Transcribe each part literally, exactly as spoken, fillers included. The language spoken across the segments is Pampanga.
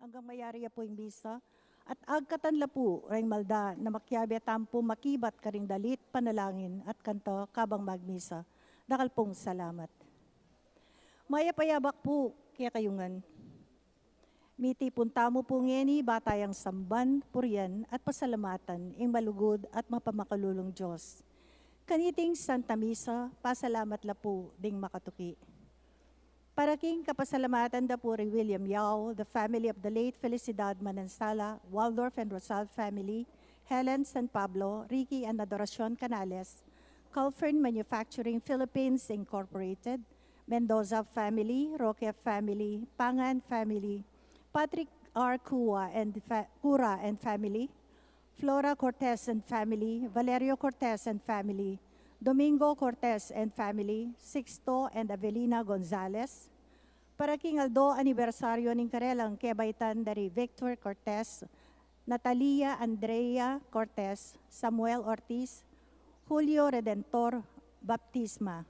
Anggang mayari ya pu ing misa, at agkatan la pu reng malda na makiabe tampu makibat karing dalit, panalangin at kanta kabang magmisa. Dakal pung salamat. Mayap a yabak pu kekayu ngan. Mitipun tamu pu ngeni ba tayang samban, purian at pasalamatan ing malugud at mapamakalulung Dios. Kaniting Santa Misa, pasalamat la pu ding makatuki. Para king kapasalamatan da pu ri William Yao, the family of the late Felicidad Manansala, Waldorf and Rosal family, Helen San Pablo, Ricky and Adoracion Canales, Calfern Manufacturing Philippines Incorporated, Mendoza family, Roque family, Pangan family, Patrick R. Cua and fa-, Cura and family, Flora Cortez and family, Valerio Cortez and family, Domingo Cortez and family, Sixto and Avelina Gonzalez. Para king aldo anibersaryo ning karelang kebaitan da ri Victor Cortez, Natalia Andrea Cortez, Samuel Ortiz, Julio Redentor Baptisma.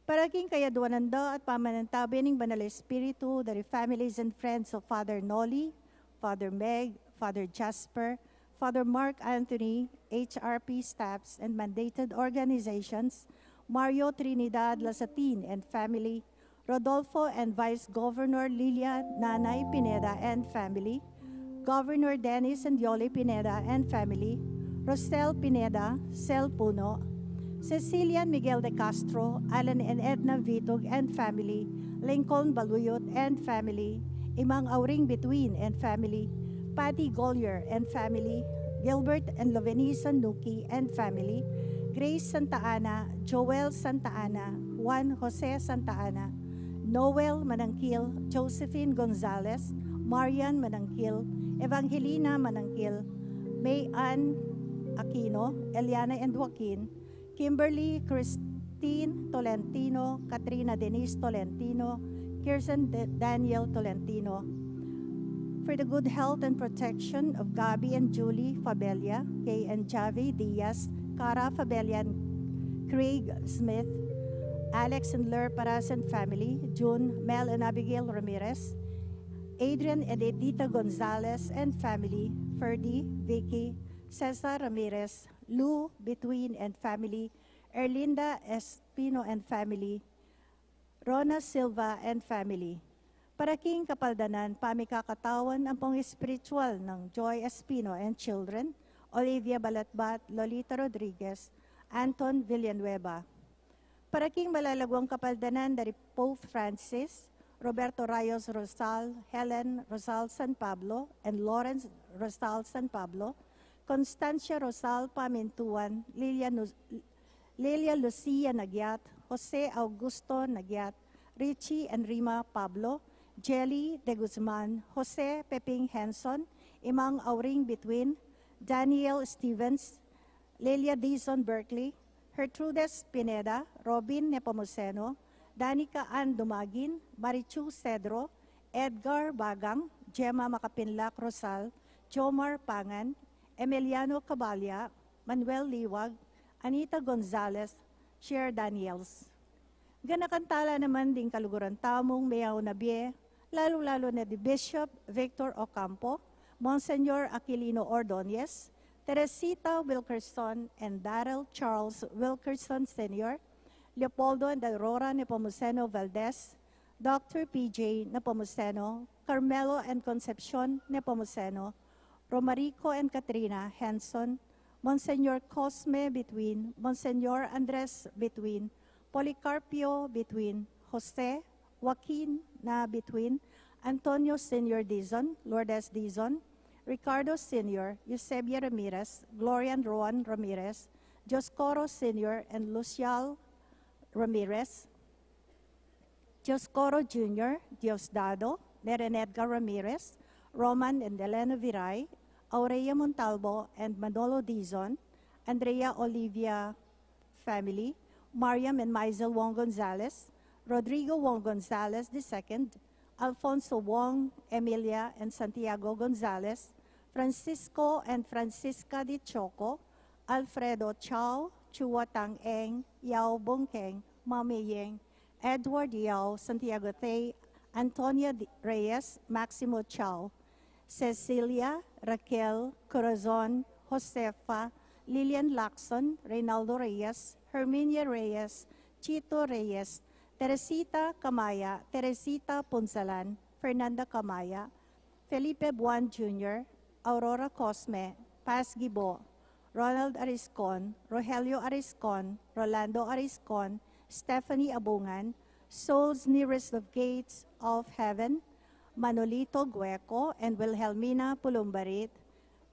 Para king kayadwanan da at pamanantabe ning Banal Espiritu, da ri families and friends of Father Noli, Father Meg, Father Jasper, Father Mark Anthony, H R P staffs and mandated organizations, Mario Trinidad Lasatin and family, Rodolfo and Vice Governor Lilia Nanay Pineda and family, Governor Dennis and Yoli Pineda and family, Rosel Pineda, Sel Puno, Cecilia and Miguel de Castro, Alan and Edna Vitug and family, Lincoln Baluyot and family, Imang Auring Bituin and family, Patty Golyer and family, Gilbert and Loveni Sanuki and family, Grace Santa Ana, Joel Santa Ana, Juan Jose Santa Ana, Noel Manangkil, Josephine Gonzalez, Marian Manangkil, Evangelina Manangkil, May Ann Aquino, Eliana and Joaquin, Kimberly Christine Tolentino, Katrina Denise Tolentino, Kirsten D-, Daniel Tolentino. For the good health and protection of Gabby and Julie Fabella, Kay and Javi Diaz, Cara Fabella and Craig Smith, Alex and Lur Paras and family, June, Mel and Abigail Ramirez, Adrian and Edita Gonzalez and family, Ferdy, Vicky, Cesar Ramirez, Lou Between and family, Erlinda Espino and family, Rona Silva and family. Para king kapaldanan, pamikakatawan ampong espiritual nang Joy Espino and children, Olivia Balatbat, Lolita Rodriguez, Anton Villanueva. Para king malalaguang kapaldanan da ri Pope Francis, Roberto Rayos Rosal, Helen Rosal San Pablo, and Lawrence Rosal San Pablo, Constancia Rosal Pamintuan, Lilia Nu-, Lilia Lucia Nagyat, Jose Augusto Nagyat, Richie and Rima Pablo, Jelly de Guzman, Jose Peping Henson, Imang Auring Between, Daniel Stevens, Lilia Dizon Berkeley, Gertrudes Pineda, Robin Nepomuceno, Danica Ann Dumagin, Marichu Cedro, Edgar Bagang, Gemma Makapinlak Rosal, Jomar Pangan, Emiliano Cabalya, Manuel Liwag, Anita Gonzalez, Cher Daniels. Ganakan tala naman ding kaluguran tamung meyaun a bie, lalu-lalu na di Bishop Victor Ocampo, Monsignor Aquilino Ordonez, Teresita Wilkerson and Daryl Charles Wilkerson Senior, Leopoldo and Aurora Nepomuceno Valdez, Doctor P J Nepomuceno, Carmelo and Concepcion Nepomuceno, Romarico and Katrina Henson, Monsignor Cosme Between, Monsignor Andres Between, Policarpio Between, Jose, Joaquin na Between, Antonio Senior Dizon, Lourdes Dizon, Ricardo Senior, Eusebia Ramirez, Gloria and Roan Ramirez, Dioscoro Senior and Lucial Ramirez, Dioscoro Junior, Diosdado, Neren Edgar Ramirez, Roman and Elena Viray, Aurea Montalvo and Manolo Dizon, Andrea Olivia family, Mariam and Maisel Wong Gonzalez, Rodrigo Wong Gonzalez the second, Alfonso Wong, Emilia and Santiago Gonzalez, Francisco and Francisca de Choco, Alfredo Chao, Chua Tang Eng, Yao Bongkeng, Mami Yeng, Edward Yao, Santiago Tay, Antonia Di- Reyes, Maximo Chao, Cecilia, Raquel, Corazon, Josefa, Lilian Lacson, Reynaldo Reyes, Herminia Reyes, Chito Reyes, Teresita Camaya, Teresita Punzalan, Fernanda Camaya, Felipe Buan Junior, Aurora Cosme, Paz Gibo, Ronald Ariscon, Rogelio Ariscon, Rolando Ariscon, Stephanie Abungan, Souls Nearest the Gates of Heaven, Manolito Gueco and Wilhelmina Pulumbarit,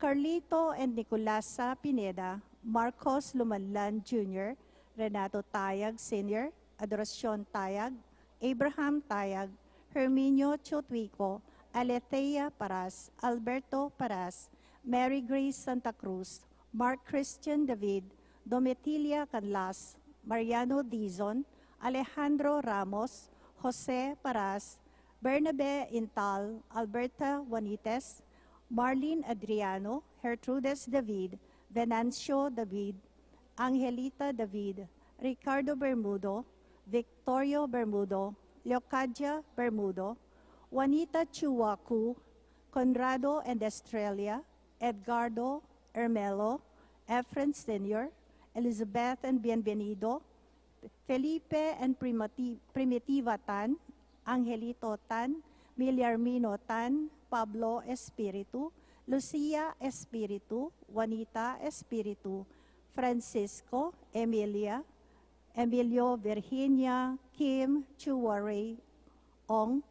Carlito and Nicolasa Pineda, Marcos Lumanlan Junior, Renato Tayag Senior, Adoracion Tayag, Abraham Tayag, Herminio Chotwico, Aletheia Paras, Alberto Paras, Mary Grace Santa Cruz, Mark Christian David, Domitila Canlas, Mariano Dizon, Alejandro Ramos, Jose Paras, Bernabe Intal, Alberta Juanites, Marlene Adriano, Gertrudes David, Venancio David, Angelita David, Ricardo Bermudo, Victorio Bermudo, Leocadia Bermudo, Juanita Chuacu, Conrado and Estrella, Edgardo Ermelo, Efren Senior, Elizabeth and Bienvenido, Felipe and Primati- Primitiva Tan, Angelito Tan, Miliarmino Tan, Pablo Espiritu, Lucia Espiritu, Juanita Espiritu, Francisco, Emilia, Emilio, Virginia, Kim, Chuwarey, Ong,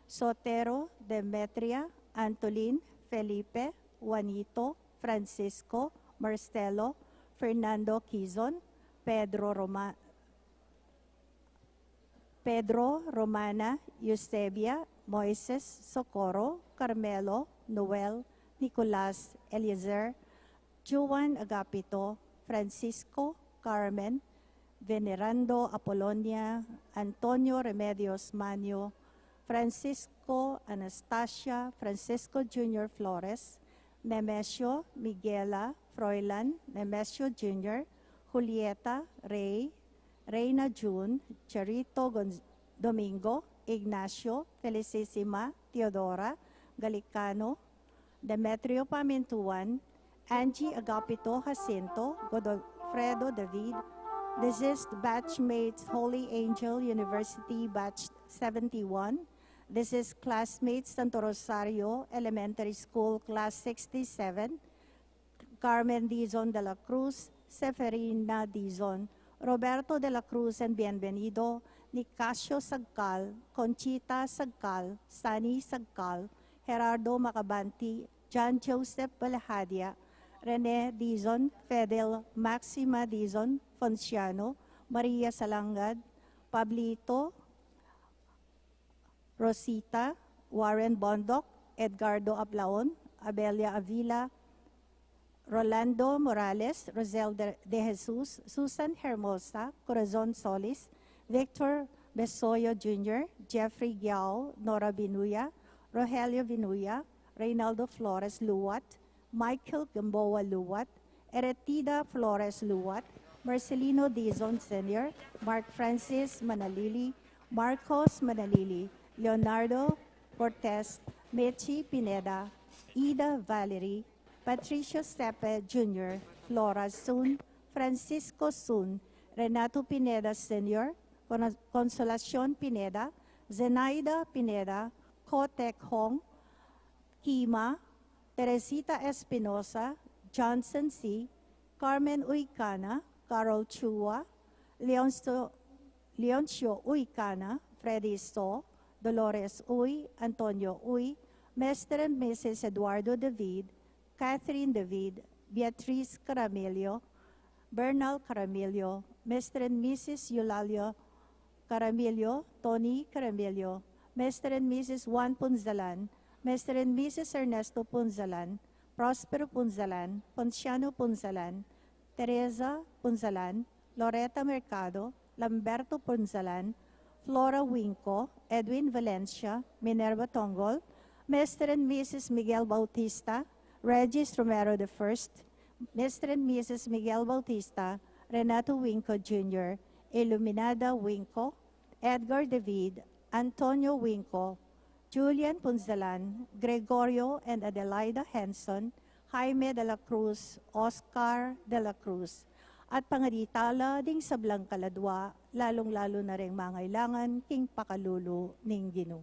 Sotero, Demetria, Antolin, Felipe, Juanito, Francisco, Marcelo, Fernando Quizon, Pedro Roma- Pedro, Romana, Eusebia, Moises, Socorro, Carmelo, Noel, Nicolas, Eliezer, Juan Agapito, Francisco, Carmen, Venerando Apolonia, Antonio Remedios Manio, Francisco Anastasia, Francisco Junior Flores, Nemesio, Miguela, Froilan, Nemesio Junior, Julieta, Rey, Reina June, Charito Gonz- Domingo, Ignacio, Felicissima, Teodora, Galicano, Demetrio Pamintuan, Angie Agapito Jacinto, Godofredo David, deceased batchmates Holy Angel University Batch seventy-one, deceased classmates Santo Rosario Elementary School Class sixty-seven, Carmen Dizon de la Cruz, Seferina Dizon, Roberto de la Cruz and Bienvenido, Nicasio Sagcal, Conchita Sagcal, Sani Sagcal, Gerardo Macabanti, John Joseph Balahadia, Rene Dizon, Fedel, Maxima Dizon, Fonciano, Maria Salangad, Pablito, Rosita, Warren Bondoc, Edgardo Ablaon, Abelia Avila, Rolando Morales, Rosel de, de Jesus, Susan Hermosa, Corazon Solis, Victor Besoyo Junior, Jeffrey Giao, Nora Vinuya, Rogelio Vinuya, Reynaldo Flores Luat, Michael Gamboa Luat, Eretida Flores Luat, Marcelino Dizon Senior, Mark Francis Manalili, Marcos Manalili, Leonardo Cortez, Mechi Pineda, Ida Valerie, Patricio Sepe Junior, Flora Sun, Francisco Sun, Renato Pineda Senior, Con- Consolacion Pineda, Zenaida Pineda, Kotek Hong, Kima, Teresita Espinosa, Johnson C, Carmen Uy Cana, Carol Chua, Leoncio, Leoncio Uy Cana, Freddy So, Dolores Uy, Antonio Uy, Mister and Missus Eduardo David, Catherine David, Beatriz Caramillo, Bernal Caramillo, Mister and Missus Eulalia Caramillo, Tony Caramillo, Mister and Missus Juan Punzalan, Mister and Missus Ernesto Punzalan, Prospero Punzalan, Ponciano Punzalan, Teresa Punzalan, Loreta Mercado, Lamberto Punzalan, Flora Winco, Edwin Valencia, Minerva Tongol, Mister and Missus Miguel Bautista, Regis Romero the First, Mister and Missus Miguel Bautista, Renato Winco Junior, Iluminada Winco, Edgar David, Antonio Winco, Julian Punzalan, Gregorio and Adelaida Henson, Jaime de la Cruz, Oscar de la Cruz, at pangadi tala ding sablang kaladwa, lalung-lalu na reng mangailangan king pakalulu ning Ginu.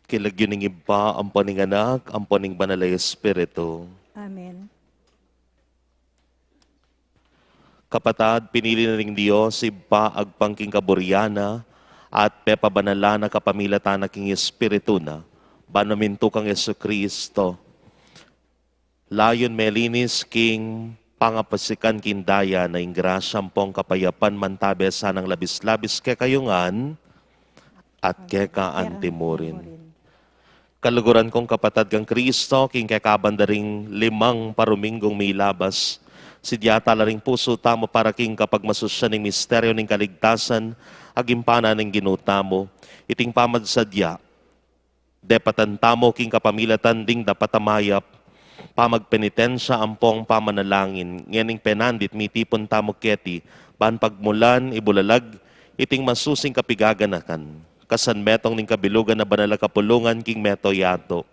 King lagyu ning Ibpa, ampo ning Anak, ampo ning Banal a Espiritu. Amen. Kapatad, pinili na ning Dios Ibpa agpang king kaburian na, at pepabanalan na kapamilatan na king Espiritu na, ban mamintu kang Jesucristo. Layun melinis king pangapasikan king daya na ing grasya ampong kapayapan mantabe sanang labis-labis kekayu ngan at keka anti mu rin. Kaluguran kung kapatad kang Kristo, king kekabang da ring limang paruminggong milabas, sidya tala ring pusu tamu para king kapagmasusyan ning misteryo ning kaligtasan, agimpanan ning Ginu tamu. Iting pamansadya, depatan tamu king kapamilatan ding dapat a mayap pamagpenitensya ampong pamanalangin, ngening penandit mitipun tamu keti, ban pagmulan, ibulalag, iting masusing kapigaganakan. Kasan metung ning kabilugan a banal a kapulungan king meto yatu.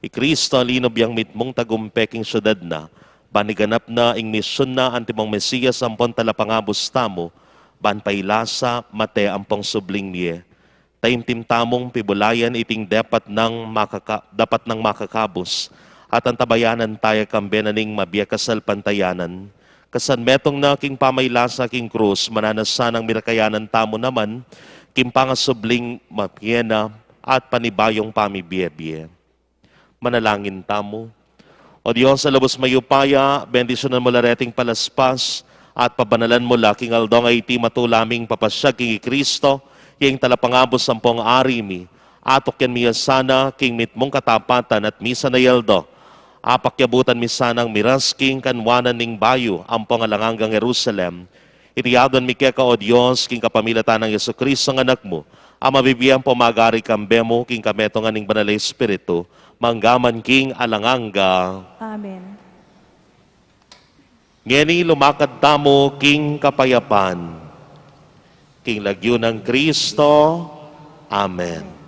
I Kristo a linub yang mitmung tagumpe king siudad na, ban iganap na ing misyun na antimong Mesias ampon talapangabus tamu, ban pailasa, mate ampong subling mie. Taimtim tamung pibulayan iting dapat nang makaka-, dapat nang makakabus, at antabayanan taya kambe na ning mabie kasalpantayanan. Kasan metung na king pamailasa king krus, mananu sanang mirakayanan tamu naman king pangasubling mapie na at panibayung pamibie-bie. Manalangin tamu. O Dios a lubus mayupaya, bendisyunan mu la reting palaspas, at pabanalan mu la king aldo a iti matula ming papasyag king i Kristo, ya ing talapangabus ampong Ari mi, atukyan mi ya sana king mitmung katapatan at misan a aldo, apakyabutan mi sanang miras king kanwanan ning bayu ampong alang anggang Jerusalem, Iti aduan mi keka, O Dios, king kapamilatan nang Jesucristo a Anak mu, a mabibie ampong magari kambe mu king kametungan ning Banal a Espiritu, mangga man king alang angga. Amen. Ngeni lumakad tamu king kapayapan. King lagyu nang Kristo. Amen.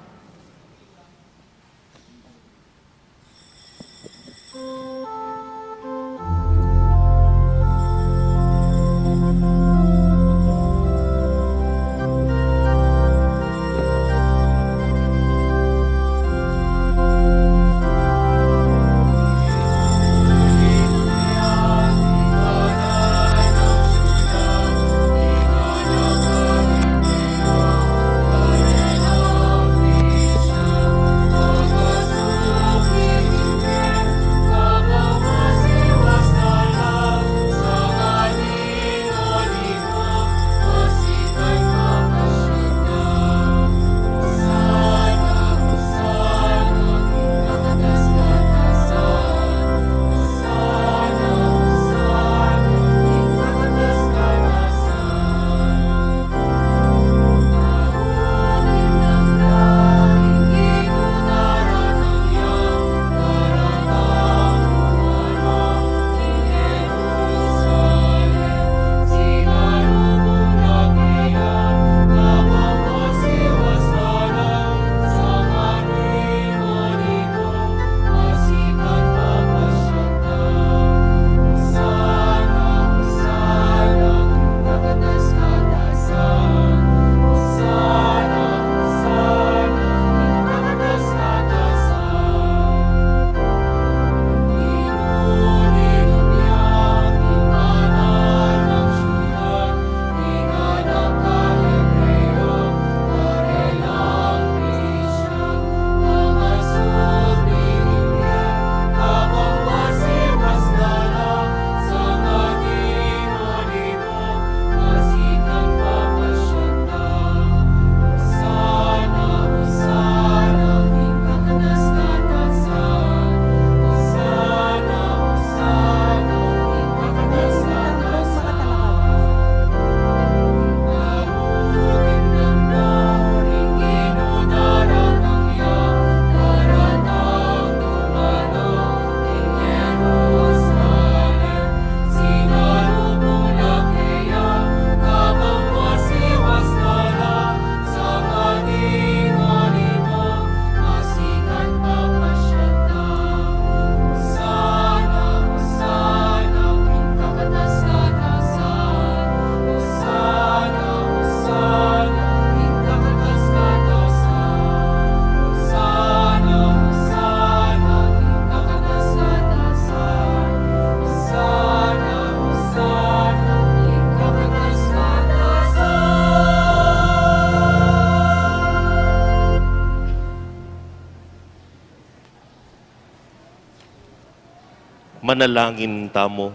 Manalangin tamu.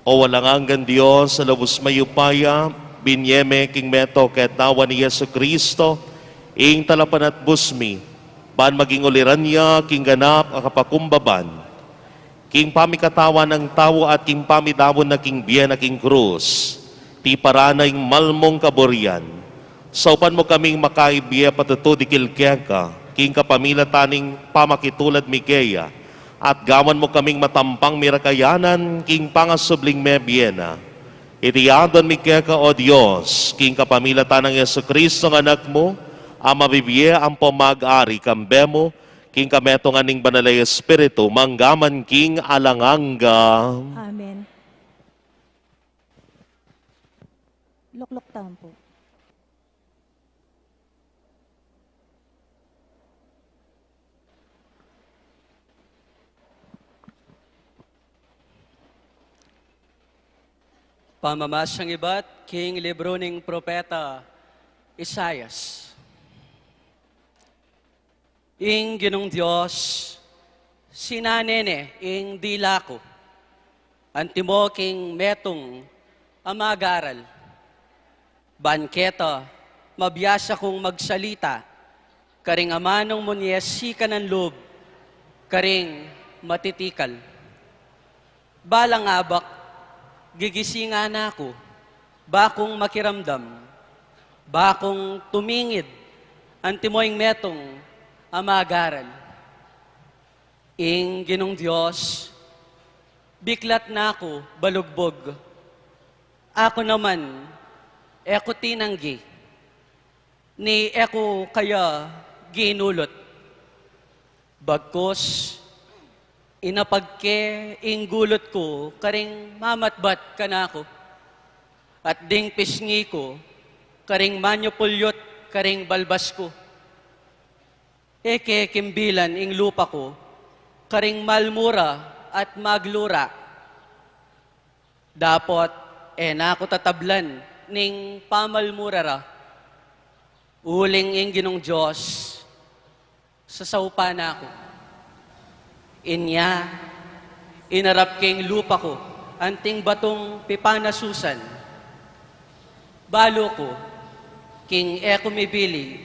O alang anggang Dios a lubus mayupaya, binie me king metung a Katawan i Jesucristo ing talapanatbus mi, ban maging uliran ya king ganap a kapakumbaban, king pamikatawan nang tau at king pamidaun na king bie na king krus, tiparan na ing mal mung kaburian. Saupan mu kaming makaibie patutu dikil keka, king kapamilatan ning pamakitulad mi keya, at gawan mu kaming matampang mirakayanan king pangasubling mebie na. Iti adwan mi keka, O Dios, king kapamilatan nang Jesucristo a Anak mu, a mabibie ampo mag-ari kambe mu, king kametungan ning Banal a Espiritu, mangga man king alang angga. Amen. Lukluk tamu pu. Pamamasang ibat king libru ning propeta Isaias. Ing Ginung Dios, sinane ne ing dila ku, antimo king metung a mag-aral. Ban keta, mabiasa kung magsalita karing amanung munye sikanan lub karing matitikal. Balang abak, gigisingan na ku, ba kung makiramdam, ba kung tumingid, antimo ing metung a mag-aral. Ing Ginung Dios, biklat na ku balugbug. Aku naman, e ku tinanggi, ni e ku kaya ginulut. Bagkus, inapag ke ing gulut ku karing mamatbat kanaku, at ding pisngi ku karing manyupulyut karing balbas ku. E ke kimbilan ing lupa ku karing malmura at maglura. Dapot e na ku tatablan ning pamalmura ra, uling ing Ginung Dios sasaupan na ku. Inya, inarap ke ing lupa ku anting batung pipanasusan. Balu ku king e ku mibili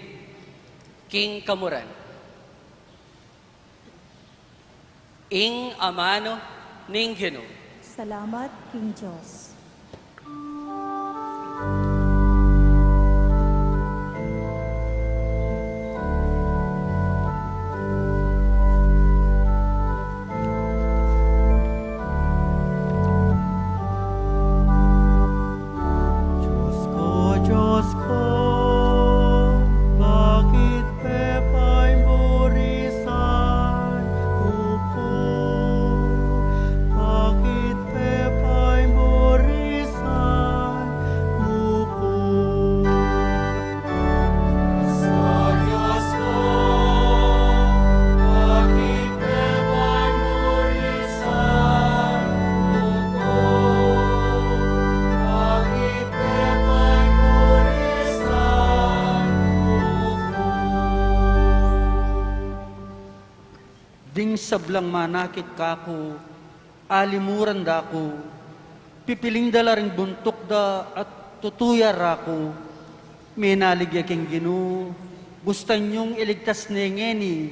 king kamuran. Ing amanu ning Ginu. Salamat king Dios. Dios ku, Dios ku, bakit pepaimurisan mu ku? Bakit pepaimurisan mu ku? Dios ku, bakit pepaimurisan mu ku? Bakit pepaimurisan mu ku? Ding sablang manakit kaku, alimuran da ku, pipiling da la ring buntuk da at tutuyar ra ku. Menalig ya king Ginu, bustan yung iligtas ne ngeni,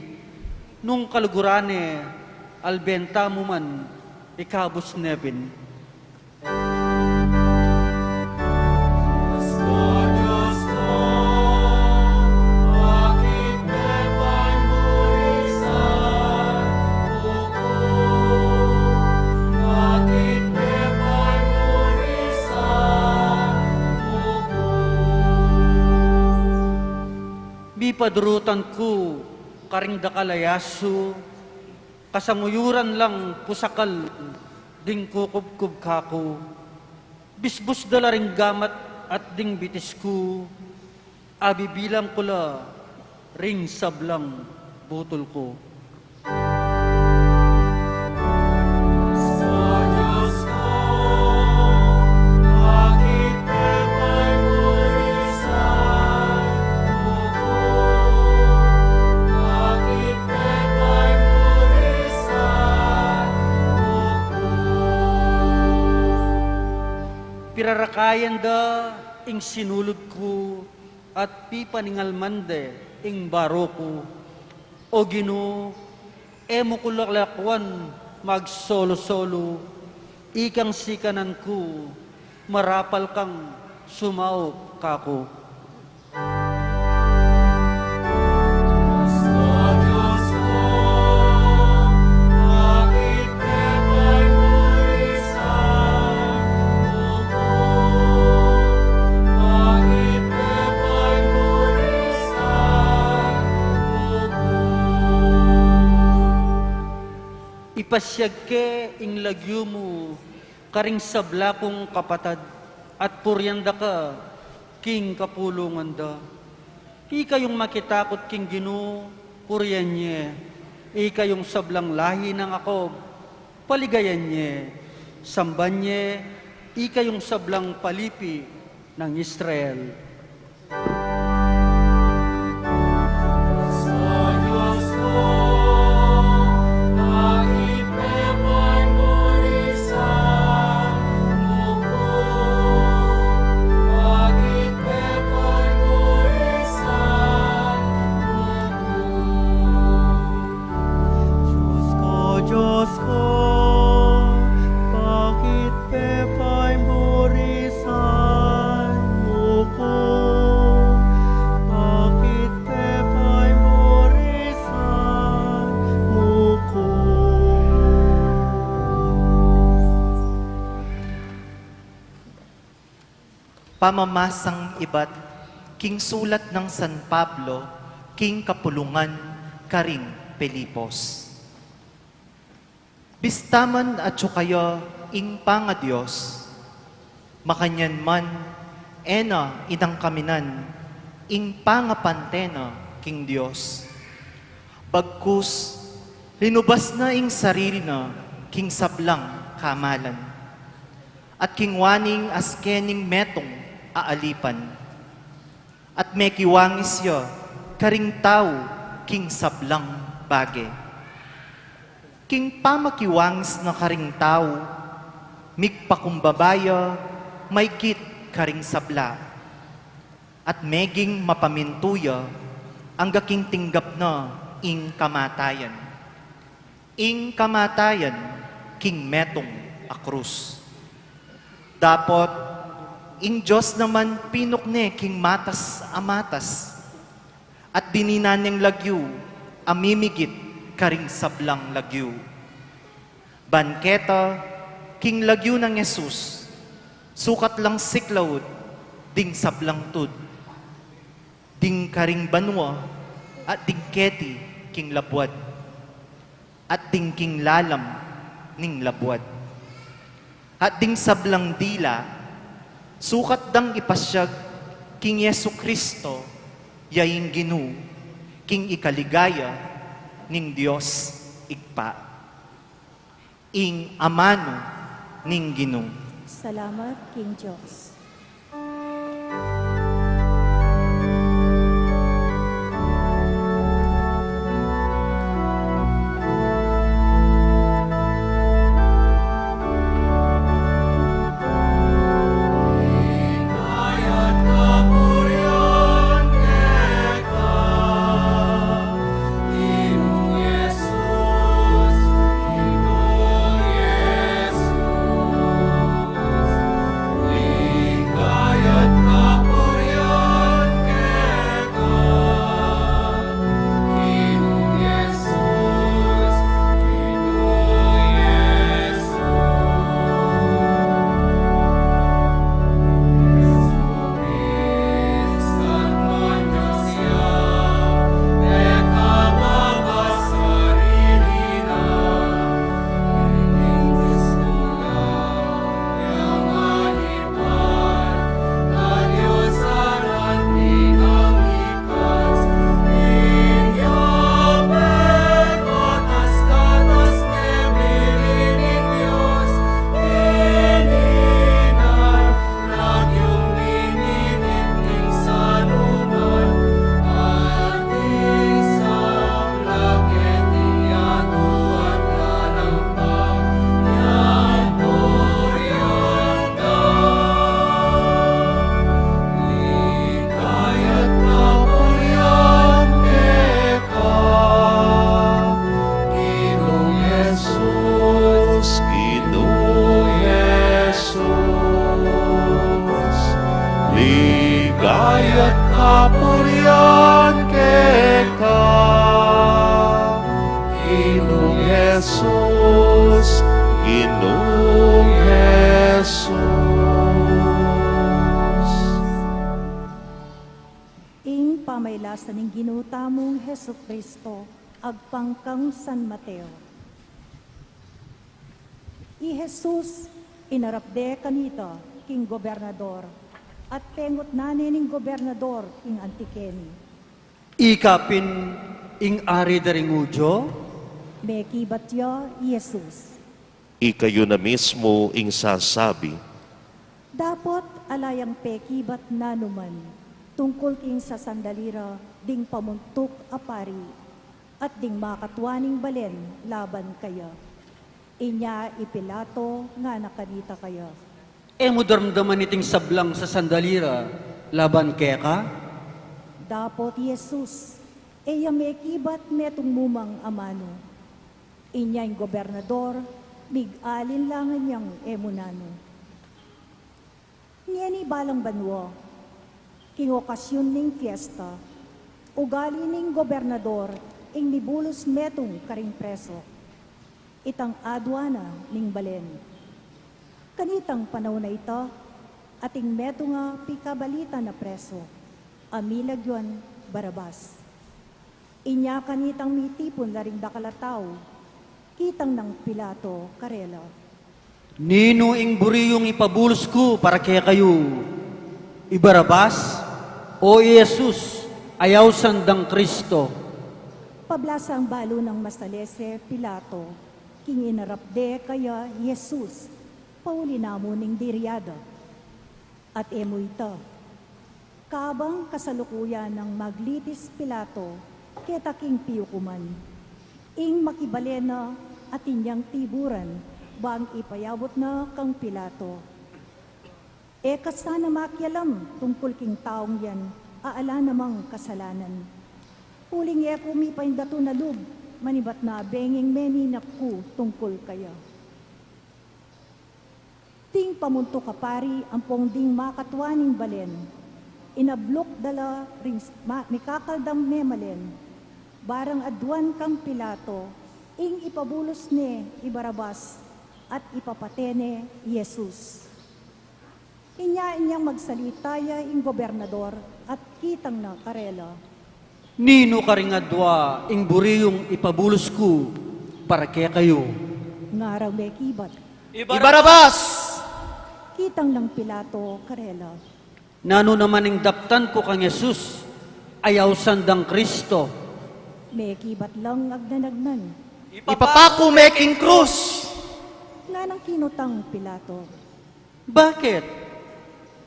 nung kaluguran ne, alben tamu man, ikabus ne pin. Mipadurutan ku karing dakal a yasu, kasanguyuran lang pusakal ding kukubkub kaku. Bisbus da la ring gamat at ding bitis ku, abibilang ku la ring sablang butul ku. Rarakayan da ing sinulud ku at pipaningalman de ing baro ku. O Ginu, e mu ku lakwan magsolo-solo, ikang sikanan ku, marapal kang sumaup kaku. Ipasiag ke ing lagyu mu karing sabla kung kapatad, at purian da ka king kapulungan da. Ikayung makitakut king Ginu, purian ye. Ikayung sablang lahi nang Jacob, paligayan ye. Samban ye, ikayung sablang palipi nang Israel. Dios ko, Dios ko, bakit pe paimurisan mu ku? Bakit pe paimurisan mu ku? Pamamasang ibat king sulat nang San Pablo king kapulungan karing Filipos. Bista man atyu kaya ing pangadios, makanyan man e na inangkaminan ing pangapante na king Dios. Bagkus, linubas na ing sarili na king sablang kamalan, at kingwa ning aske ning metung a alipan, at mekiwangis ya karing tau king sablang bage. King pamakiwangis na karing tau, migpakumbaba ya maikit karing sabla, at meging mapamintu ya angga king tinggap na ing kamatayan, ing kamatayan king metung a krus. Dapot ing Dios naman pinukne king matas a matas, at dininan neng lagyu a mimigit karing sablang lagyu. Ban keta, king lagyu nang Jesus, sukat lang siklaud ding sablang tud, ding karing banua, at ding keti king labuad, at ding king lalam ning labuad, at ding sablang dila, sukat dang ipasiag king Jesu-Cristo, ya ing Ginu, king ikaligaya ning Dios Ibpa. Ing amanu ning Ginu. Salamat king Dios. Kapurian keka, Ginung Jesus, Ginung Jesus. Ing pamailasan ning Ginu tamung Jesucristo, agpang kang San Mateo. I Jesus, inarap de kanita king gobernador, at pengutnan ne ning gobernador king anti keni, "Ika pin ing ari da ring Judio?" Mekibat ya i Jesus, "Ikayu na mismu ing sasabi." Dapot ala yang pekibat nanuman tungkul king sasandali ra ding pamuntuk a pari at ding makatua ning balen laban kaya. Inya i Pilato ngana kanita kaya, "E mu daramdaman iting sablang sasandali ra laban keka?" Dapot i Jesus, e ya mekibat metung mu mang amanu. Inya ing gobernador, mig-alin la ngan yang e mu nanu. Ngeni balang banua, king okasyun ning fiesta, ugali ning gobernador ing mibulus metung karing preso, itang adua na ning balen. Kanitang panaun a ita, ating metung a pikabalitan a preso, a milagyuan Barabas. Inya kanitang mitipun la ring dakal a tau, kitang nang Pilato karela, "Ninu ing buri yung ipabulus ku para kekayu? I Barabas o i Jesus a ausan dang Kristo?" Pablasang balu nang masalese Pilato king inarap de kaya i Jesus, pauli namu ning diriada. At e mu ita, kabang kasalukuyan nang maglitis Pilato keta king piukuman, ing makibalen na atin yang tiburan bang ipayabut na kang Pilato, "E ka sana makialam tungkul king taung yan a ala namang kasalanan. Uling e ku mipaindatun a lub manibat na benging meninap ku tungkul kaya." Ding pamuntuk a pari ampong ding makatua ning balen, inabluk da la ring s-, ma-, mikakaldang memalen, barang aduan kang Pilato, ing ipabulus ne i Barabas at ipapate ne i Jesus. Inya inyang magsalita ya ing gobernador at kitang na karela, "Ninu karing adua ing buri yung ipabulus ku para kekayu?" Ngarang mekibat, "I Barabas!" Kitang nang Pilato karela, "Nanu naman ing daptan ku kang Jesus a ausan dang Kristo?" Mekibat lang agnan-agnan, "Ipapaku me king krus!" Nganang kinutang Pilato, "Bakit?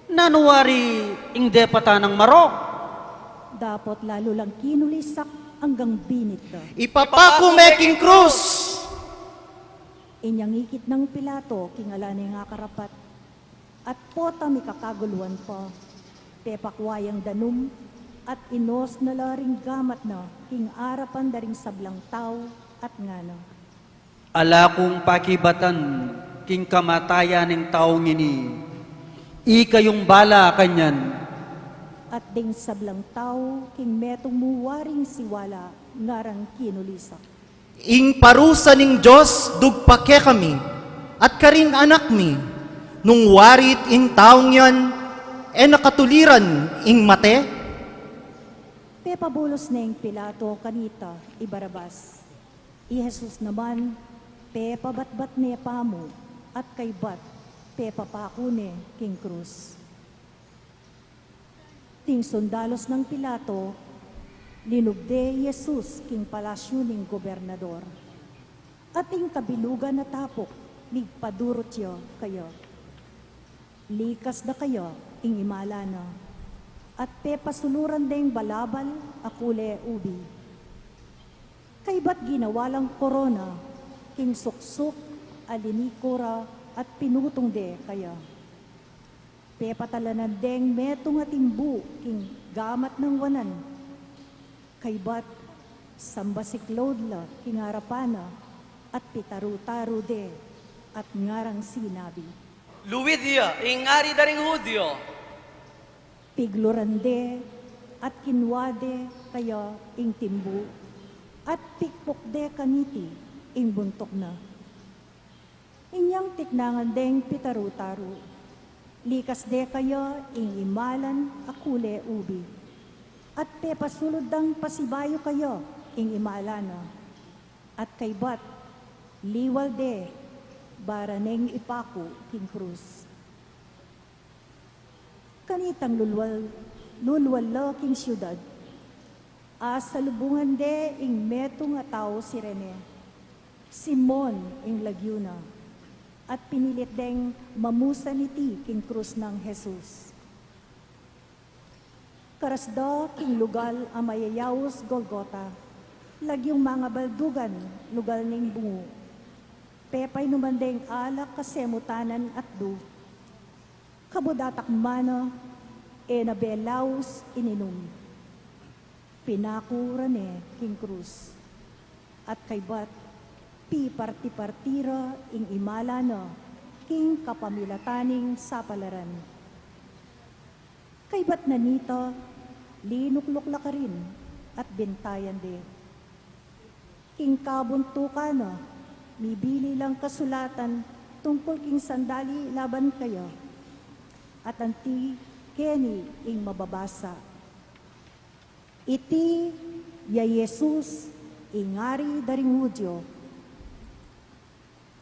Nanu wari ing depatan nang marok?" Dapot lalu lang kinulisak anggang binit da, "Ipapaku me king krus!" Inyang ikit nang Pilato king ala neng akarapat, at pota mikakaguluan pa, pepakua yang danum, at inus na la ring gamat na king arapan da ring sablang tau, at ngana, "Ala kung pakibatan king kamatayan ning taung ini. Ikayung bala kanyan." At ding sablang tau king metung mu waring siwala ngarang kinulisak, "Ing parusa ning Dios dugpa kekami at karing anak mi, nung wari ing taung yan e na katuliran ing mate?" Pepabulus neng Pilato kanita i Barabas. I Jesus naman, pepabatbat ne pamu, at kaybat, pepapaku ne king krus. Ding sundalus nang Pilato, linub de i Jesus king palasyu ning gobernador. At ing kabilugan a tapuk, migpadurut ya kaya, "Likas da kaya ing imala na, at pepasuluran deng balabal a kule ubi." Kaybat ginawa lang korona king suksuk a liniku ra at pinutung de kaya. Pepatalanan deng metung a timbu king gamat nang wanan. Kaybat, sambasiklaud la king arapan na, at pitaru-taru de, at ngarang sinabi, "Luid ya ing ari da ring Judio!" Pigluran de, At kinua de kaya ing timbu, at pikpuk de kaniti ing buntuk na. Inyang tiknangan deng pitaru-taru, likas de kaya ing imalan a kule ubi, at pepasulud dang pasibayu kaya ing imalan na. At kaybat, liwal de, bara neng ipaku king krus. Kanitang lulwal, lulwal la king siudad, asalubungan de ing metung a tau Cirene, Simon ing lagyu na, at pinilit deng mamusan iti king krus nang Jesus. Karas da king lugal a mayayaus Golgota, lagyung mangabaldugan, lugal ning bungu. Pepainuman deng alak a semutanan at du. Kabud atakman na, e na belaus ininum. Pinaku ra ne king krus. At kaybat, piparti-parti ra ing imalan na king kapamilatan ning sapalaran. Kaybat na nita, linukluk la karin at bintayan de. King kabuntukan na, mibili lang kasulatan tungkul king sandali laban kaya. At anti keni ing mababasa: "Iti ya Jesus, ing Ari da ring Judio."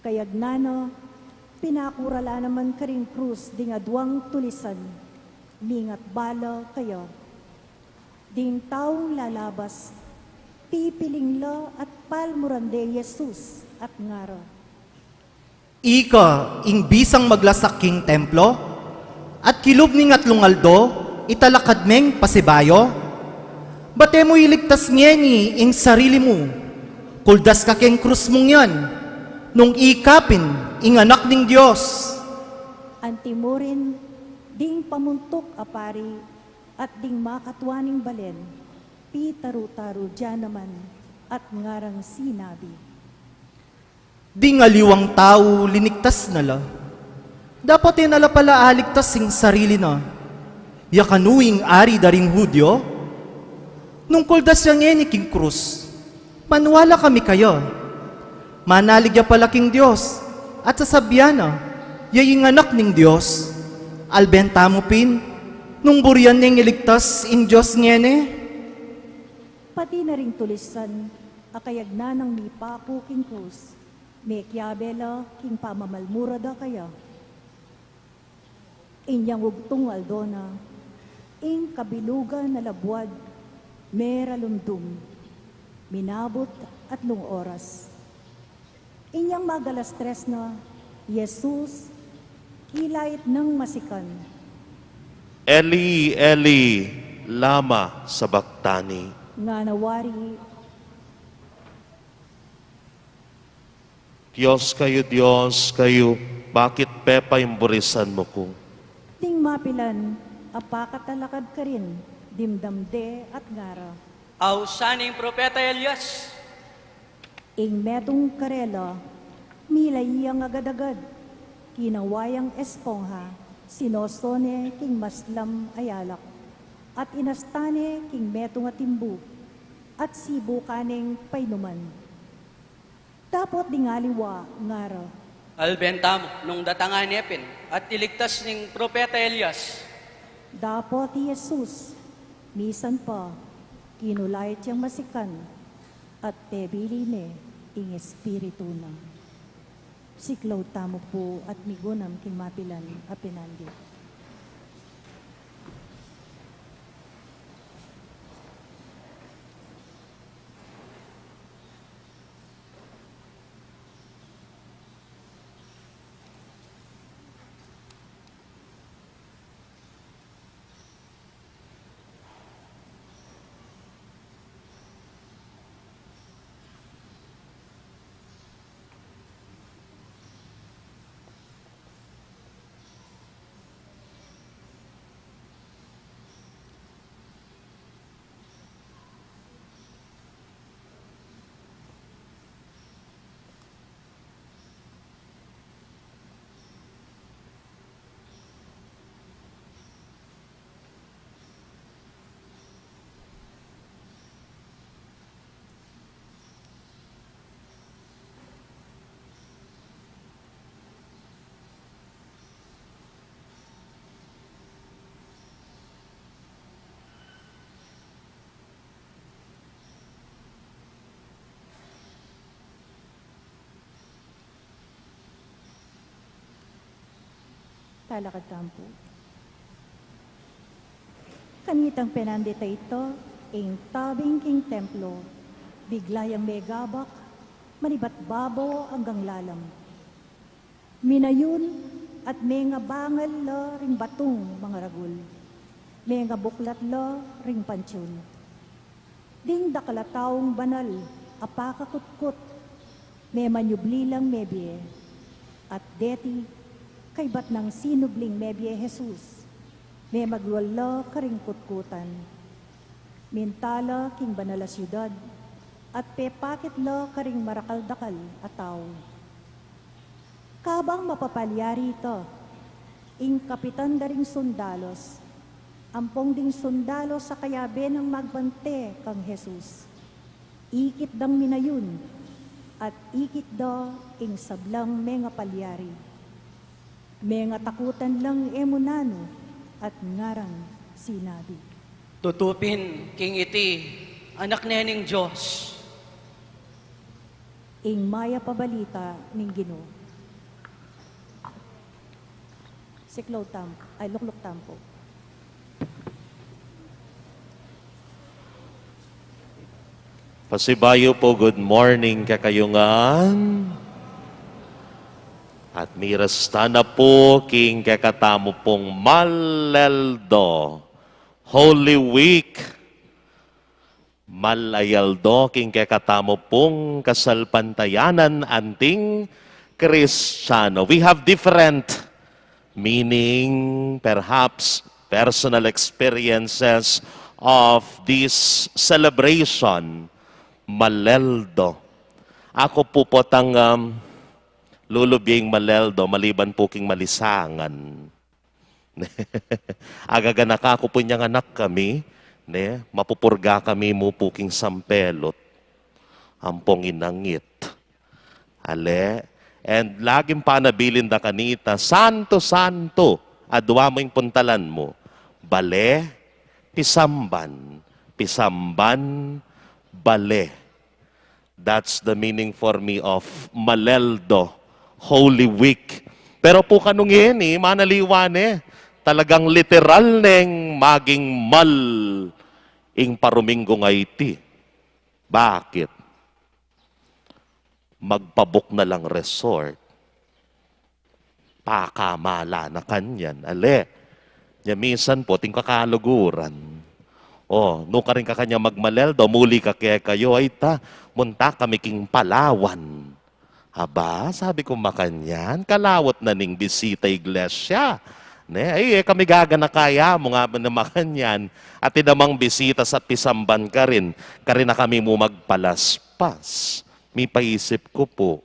Kayagnan na, pinaku ra la naman karing krus ding aduang tulisan, mingat bala kaya. Ding taung lalabas, pipiling la at palmuran de Jesus at ngara: "Ika ing bisang maglasak king templo, at kilub ning atlung aldo, italakad meng pasibayu? Bate mu iligtas ngeni ing sarili mu, kuldas ka keng krus mung yan, nung ika pin ing Anak ning Dios." Antimurin, ding pamuntuk a pari at ding makatua ning balen, pitaru-taru dia naman at ngarang sinabi: "Ding aliwang tau linigtas na la, dapat e na la pala aligtas ing sarili na. Ya kanu ing Ari da ring Judio? Nung kuldas ya ngeni king krus, maniwala kami kaya. Manalig ya pala king Dios, at sasabian na ya ing Anak ning Dios. Alben tamu pin, nung burian neng iligtas ing Dios ngeni?" Pati na ring tulisan a kayagnan nang mipaku king krus, mekiabe la king pamamalmura da kaya. Inyang ugtung aldo na, ing kabilugan a labuad meralumdum, minabut atlung oras. Inyang mag-alas tres na, Jesus, kilait nang masikan: "Eli, Eli, lama sabachthani?" Ngana wari: "Dios kayu, Dios kayu, bakit pepaimburisan mu ku?" Ding mapilan a pakatalakad karin, dimdam de at ngara: "Ausan ing propeta Elias." Ing metung karela, milai yang agad-agad, kinawa yang espongha, sinoso ne king maslam a alak, at inasta ne king metung a timbu, at sibukan neng painuman. Dapot ding aliwa ngara: "Alben tamu nung datangan ne pin at iligtas ning propeta Elias." Dapot i Jesus, misan pa, kinulait yang masikan, at pebili ne ing espiritu na. Siklaud tamu pu at migunam king mapilan a pinandit. Talakad tamu pu. Kanitang penandita ita, ing tabing king templo, bigla yang megabak, manibat babo anggang lalam. Minayun at mengabangal la ring batung mangaragul. Mengabuklat la ring pantiun. Ding dakal a taung banal a pakakutkut, memanyubli lang mebie, at deti, kaybat nang sinubling mebie Jesus, memaglual la karing kutkutan. Minta la king banal a siudad, at pepakit la karing marakal-dakal a tau. Kabang mapapalyari ita, ing kapitan da ring sundalos, ampong ding sundalos a kayabe nang magbante kang Jesus, ikit dang minayun, at ikit da ing sablang mengapalyari. Mengatakutan lang e mu nanu at ngarang sinabi, "Tutu pin king iti Anak ne ning Dios." Ing mayap a balita ning Ginu. Siklaud tamu, ay, lukluk tamu pu. Pasibayu pu, good morning kekayu ngan. At miras tana pu king kekatamu pung Mal a Aldo, Holy Week. Mal a Aldo king kekatamu pung kasalpantayanan anting Kristiyano. We have different meaning, perhaps personal experiences of this celebration, Mal a Aldo. Aku pu potang, um, lulubing Mal a Aldo, maliban pu king malisangan. Agaganaka ku pu inyang anak kami, ne, mapupurga kami mu pu king sampelut. Ampong inangit. Ale, and laging panabilin da kanita, santo, santo, adwa mu ing puntalan mu. Bale, pisamban, pisamban, bale. That's the meaning for me of Mal a Aldo, Holy Week. Pero pu kanu ngeni, manaliwa ne, talagang literal neng maging mal ing paruminggu a iti. Bakit? Magpabook na lang resort. Pakamala na kanyan. Ale, nya minsan pu, ating kakaluguran. O, nukarin ka kanyan magmal a Aldo, muli ka kekayu, ay ta, munta kami king Palawan. Aba, sabi ku makanyan, kalaut na ning bisita iglesia. Ne? Ay, e kami gaganaka ya mu, ngana makanyan. Atin namang bisita sa pisamban karin, karin na kami mu magpalaspas. Mipaisip ku pu,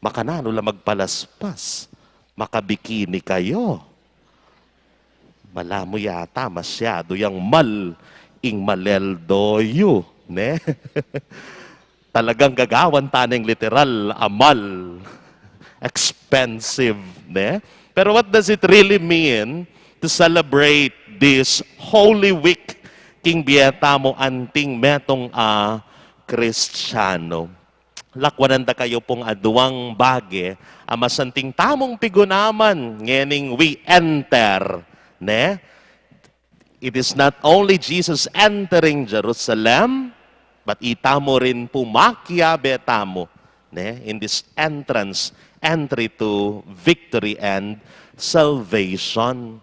makananu la magpalaspas? Makabikini kayu. Balamu yata masyadu yang mal ing Mal a Aldo yu, ne? Talagang gagawan ta neng literal a mal. Expensive, ne? Pero what does it really mean to celebrate this Holy Week king bie tamu anting metung a Kristiyano? Lakwanan da kayu pung aduang bage a masanting tamung pigunaman ngening we enter, ne? It is not only Jesus entering Jerusalem, but itamu rin pu makiabe tamu, ne, in this entrance, entry to victory and salvation.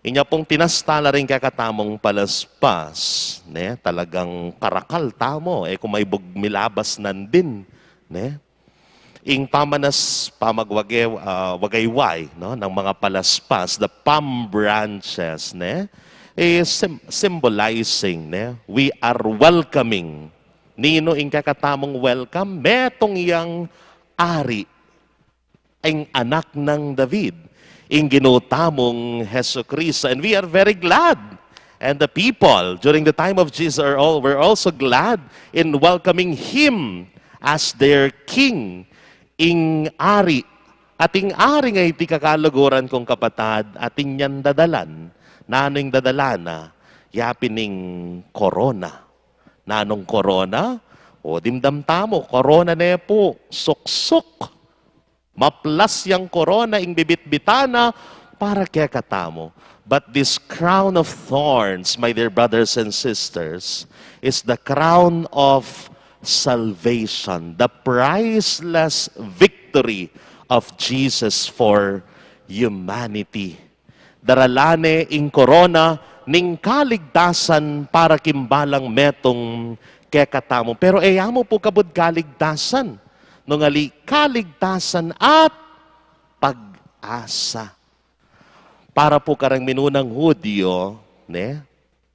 Inya pung tinasta la ring kekatamung palaspas, ne, talagang karakal tamu, e ku maibug milabas nandin, ne. Ing pamanas, pamagwage, ah, wagayway, no, ng mga palaspas, the palm branches, ne, is sym-, symbolizing, ne, we are welcoming. Ninu ing kekatamung welcome? Metung yang ari, ing anak nang David, ing Ginu tamung Jesucristo. And we are very glad. And the people during the time of Jesus are all, were also glad in welcoming him as their king, ing ari. At ing ari nga iti, kakaluguran kung kapatad, atin yang dadalan. Nanu ing dadala na? Ya pin ing korona. Nanung korona? O, dimdam tamu, korona ne pu, suksuk. Maplas yang korona, ing bibitbitan na, para kekatamu. But this crown of thorns, my dear brothers and sisters, is the crown of salvation, the priceless victory of Jesus for humanity. Darala ne ing korona ning kaligtasan para king balang metung kekatamu. Pero e ya mu pu kabud kaligtasan, nung ali kaligtasan at pag-asa. Para pu kareng minunang Hudyo, ne?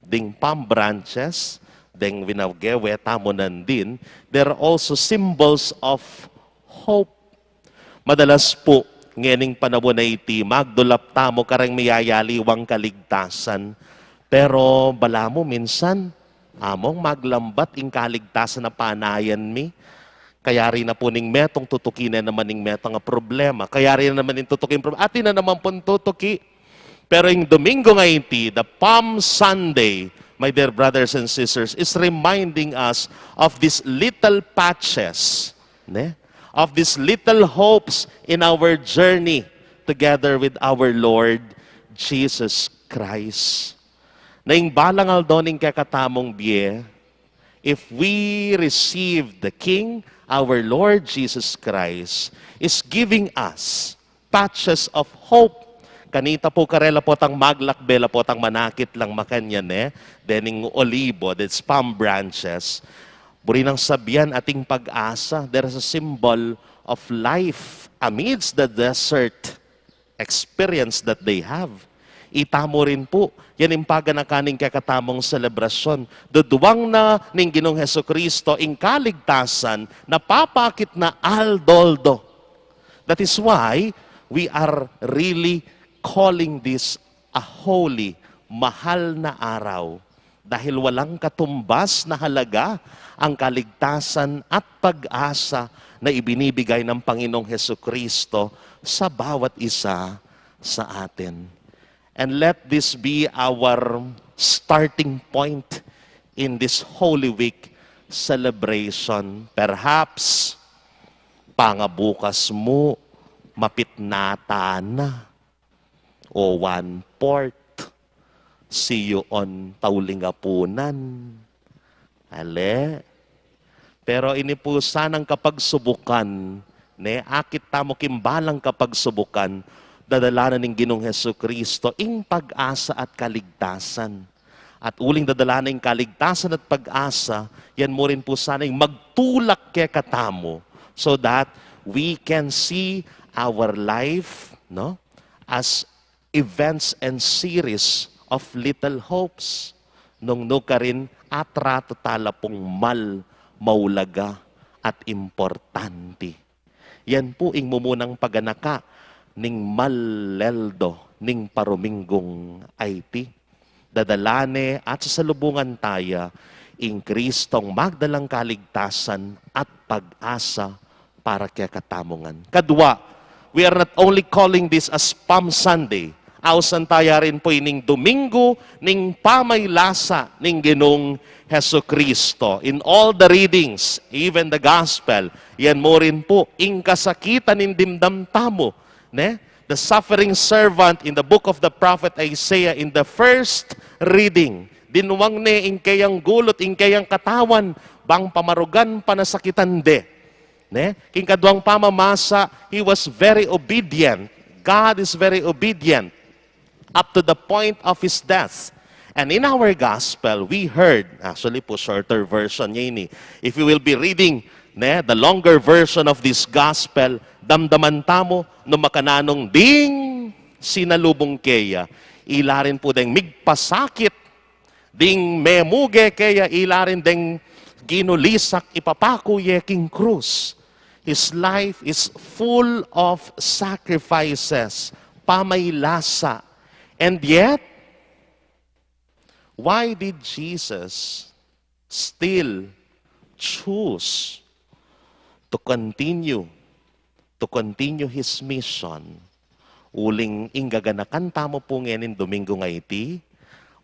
Ding palm branches, deng winagewe tamu nandin, there are also symbols of hope. Madalas pu, ngening panaun a iti, magdulap tamu kareng miyayaliwang kaligtasan. Pero balamu minsan, among maglambat ing kaligtasan a panayan mi. Kayari na pu ning metung tutuki ne naman ing metung a problema. Kayari na naman ing tutuki ing problema. Atin na naman pung tutuki. Pero ing Domingo nga iti, the Palm Sunday, my dear brothers and sisters, is reminding us of these little patches, ne? Of these little hopes in our journey together with our Lord Jesus Christ. Na ing balang aldo ning kekatamung bie, if we receive the King, our Lord Jesus Christ is giving us patches of hope. Kanita pu karela potang maglakbe la potang manakit lang makanyan, e, dening olibo, that's palm branches. Buri nang sabian ating pag-asa, there is a symbol of life amidst the desert experience that they have. Itamu rin pu, yan ing paganakan ning kekatamung selebrasyon. Duduang na ning Ginung Jesucristo ing kaligtasan na papakit na aldo-aldo. That is why we are really calling this a holy, mahal na araw. Dahil walang katumbas na halaga ang kaligtasan at pag-asa na ibinibigay ng Panginoong Hesukristo sa bawat isa sa atin. And let this be our starting point in this Holy Week celebration. Perhaps, pangabukas mu, mapit na tana o one-fourth. See you on Tauling Apunan. Ale. Pero ini pu sanang kapagsubukan, ne, akit tamu king balang kapagsubukan, dadala na ning Ginung Hesukristo ing pag-asa at kaligtasan. At uling dadala na ing kaligtasan at pag-asa, yan mu rin pu sana ing magtulak kekatamu so that we can see our life, no, as events and series of little hopes. Nung nukarin, atratu tala pung mal, maulaga, at importante. Yan pu ing mumunang paganaka ning mal-aldo ning paruminggung a iti. Dadala ne at sasalubungan taya ing Kristong magdalang kaligtasan at pag-asa para kekatamu ngan. Kadwa, we are not only calling this as Palm Sunday, ausan taya rin pu ining Domingo ning pamaylasa ning Ginung Hesukristo. In all the readings, even the Gospel, yan mu rin pu ing kasakitan ning dimdam tamu, ne? The suffering servant in the book of the prophet Isaiah, in the first reading, dinuang ne ing keyang gulut, ing keyang katawan, bang pamarugan, panasakitan de. Ne? King kaduang pamamasa, he was very obedient. God is very obedient up to the point of his death. And in our gospel, we heard, actually pu, shorter version niya ini. If you will be reading, ne, the longer version of this gospel, damdaman tamu nung makananu ding sinalubung keya. Ila rin pu deng migpasakit, ding memuge keya, ila rin deng ginulisak, ipapaku ye king krus. His life is full of sacrifices, pamaylasa. And yet, why did Jesus still choose to continue, to continue his mission? Uling ing gaganakan tamu pu ngening Domingo nga iti,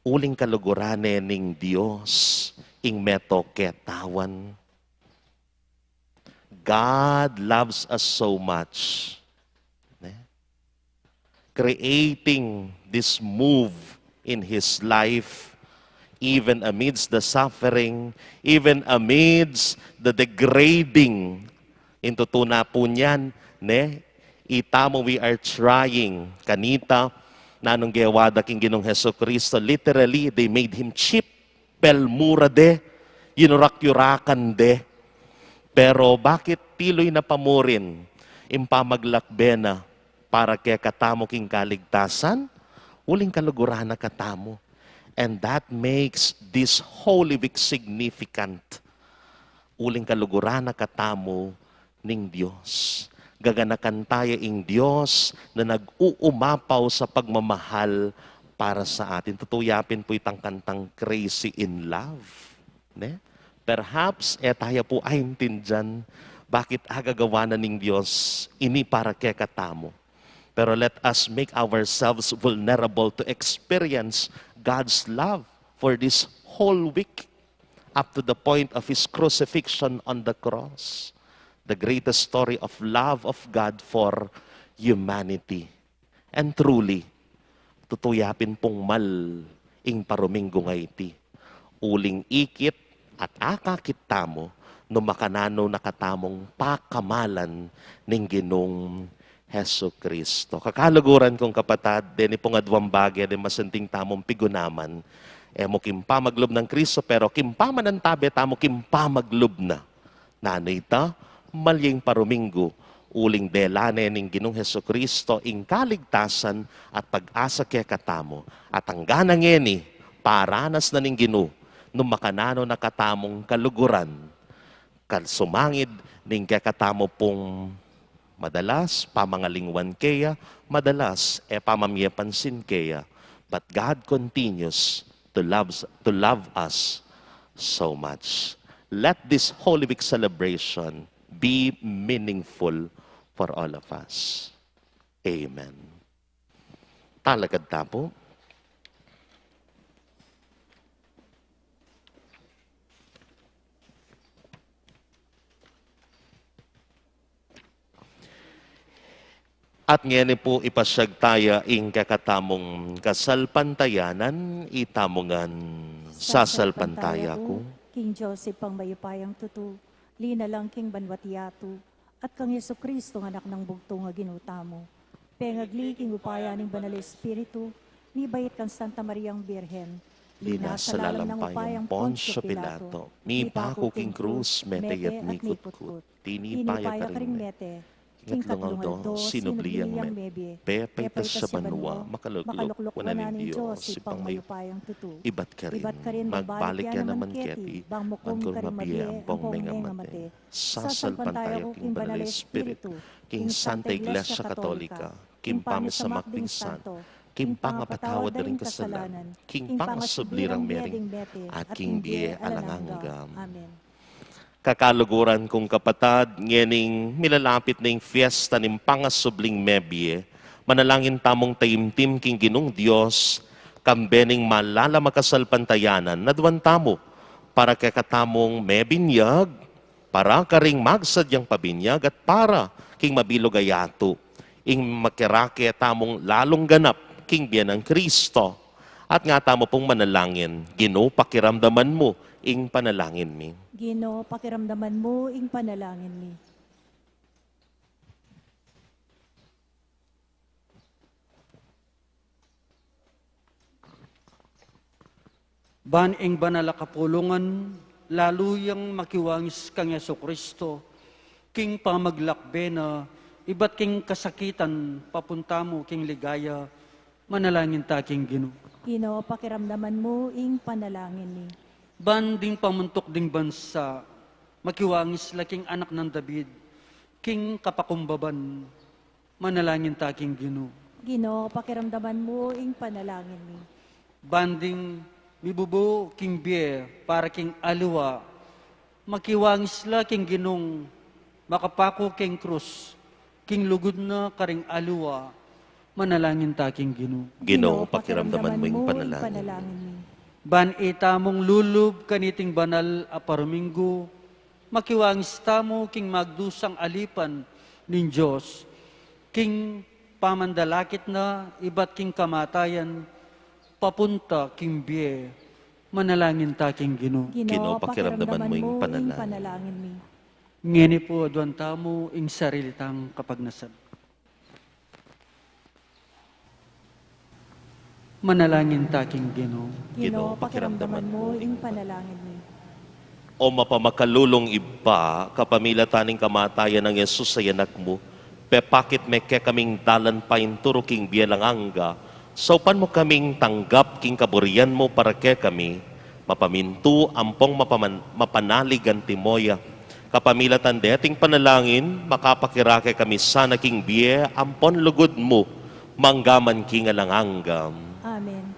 uling kaluguran ne ning Dios ing meto ketawan. God loves us so much. Ne? creating this move in his life, even amidst the suffering, even amidst the degrading. Ing tutu na pu niyan, ne? Itamu, we are trying. Kanita, nanung gewa da king Ginung Jesucristo, literally, they made him cheap, pelmura de, yunurak-yurakan de. Pero bakit tiluy na pa mu rin ing pamaglakbe na para kekatamu king kaligtasan? Uling kaluguran na katamu. And that makes this Holy Week significant. Uling kaluguran na katamu ning Dios. Gaganakan taya ing Dios na nag-uumapaw sa pagmamahal para sa atin. Tutu ya pin pu itang kantang Crazy in Love, ne? Perhaps, e taya pu aintindian bakit agagawa na ning Dios ini para kekatamu. Pero let us make ourselves vulnerable to experience God's love for this whole week, up to the point of his crucifixion on the cross. The greatest story of love of God for humanity. And truly, tutu ya pin pung mal ing paruminggu nga iti. Uling ikit at akakit tamu nung makananu na katamung pakamalan ning Ginung Jesucristo. Kakaluguran kung kapatad, deni pung aduang bage deng masanting tamung pigunaman, e mu king pamaglub nang Cristo, pero king pamanantabe tamu king pamaglub na. Nanu ita? Malye ing paruminggu, uling dela ne ning Ginung Jesucristo ing kaligtasan at pag-asa kekatamu. At angga na ngeni, paranas na ning Ginu, nung makananu na katamung kaluguran, kasumangid ning kekatamu pung madalas pamangalingwan keya, madalas e pamamie pansin keya. But God continues to love, to love us so much. Let this Holy Week celebration be meaningful for all of us. Amen. Talakad ta pu. At ngeni pu ipasyag taya ing kekatamung kasalpantayanan. Itamu ngan: Sasalpantaya ku king Dios Ibpang mayupayang tutu, linalang king banwa't yatu, at kang Jesucristo, Anak nang bugtung a Ginu tamu, pengagli king upaya ning Banal a Espiritu, mibait kang Santa Mariang Birhen, linasa lalam payung Poncio Pilato, mipaku king krus, mete at mikutkut. Tinipa ya karing mete, king katlung aldo sinubli yang mebie, pepaitas ya banua, makalukluk wanan ning Dios Ibpang mayupayang tutu. Ibat karin magbalik ya naman keti, bang mukung karing mabie ampong mengamate. Sasalpantaya ku king Banal a Espiritu, king Santa Iglesia Katolika, king pamisamak ding santo, king pangapatawad da ring kasalanan, king pangasubli rang metung, at king bie alang angga. Amen. Kakaluguran kung kapatad, ngening milalapit na ing fiesta ning pangasubling mebie, manalangin tamung taimtim king Ginung Dios, kambe ning malalam a kasalpantayanan, aduan tamu, para kekatamung mebinyag, para karing magsadyang pabinyag, at para king mabilug a yatu, ing makirake tamung lalung ganap king bie nang Kristo. At nga tamu pung manalangin: Ginu, pakiramdaman mu ing panalangin mi. Ginu, pakiramdaman mu ing panalangin mi. Ban ing banal a kapulungan lalu yang makiwangis kang Jesucristo, king pamaglakbe na ibat king kasakitan papunta mu king ligaya, manalangin ta king Ginu. Ginu, pakiramdaman mu ing panalangin mi. Ban ding pamuntuk ding bansa makiwangis la king anak nang David, king kapakumbaban, manalangin ta king Ginu. Ginu, pakiramdaman mu ing panalangin mi. Ban ding mibubu king bie para king aliwa, makiwangis la king Ginung makapaku king krus, king lugud na karing aliwa, manalangin ta king Ginu. Ginu, pakiramdaman mu ing panalangin mi. Ban itamung lulub kaniting banal a paruminggu, makiwangis tamu king magdusang alipan ning Dios, king pamandalakit na ibat king kamatayan, papunta king bie. Manalangin ta king Ginu. Ginu, pakiramdaman mu ing panalangin mi. Ngeni pu, aduan tamu ing sarili tang kapagnasan. Manalangin ta king Ginu. Ginu, pakiramdaman mu ing panalangin mi. O mapamakalulung Ibpa, kapamilatan ning kamatayan nang Jesus a Anak mu, pepakit me kekaming dalan painturu king bie alang angga, saupan mu kaming tanggap king kaburian mu para kekami, mapamintu ampong mapaman-, mapanalig antimo ya. Kapamilatan deting panalangin, makapakirake kami sana king bie ampon lugud mu, mangga man king alang angga. Amen.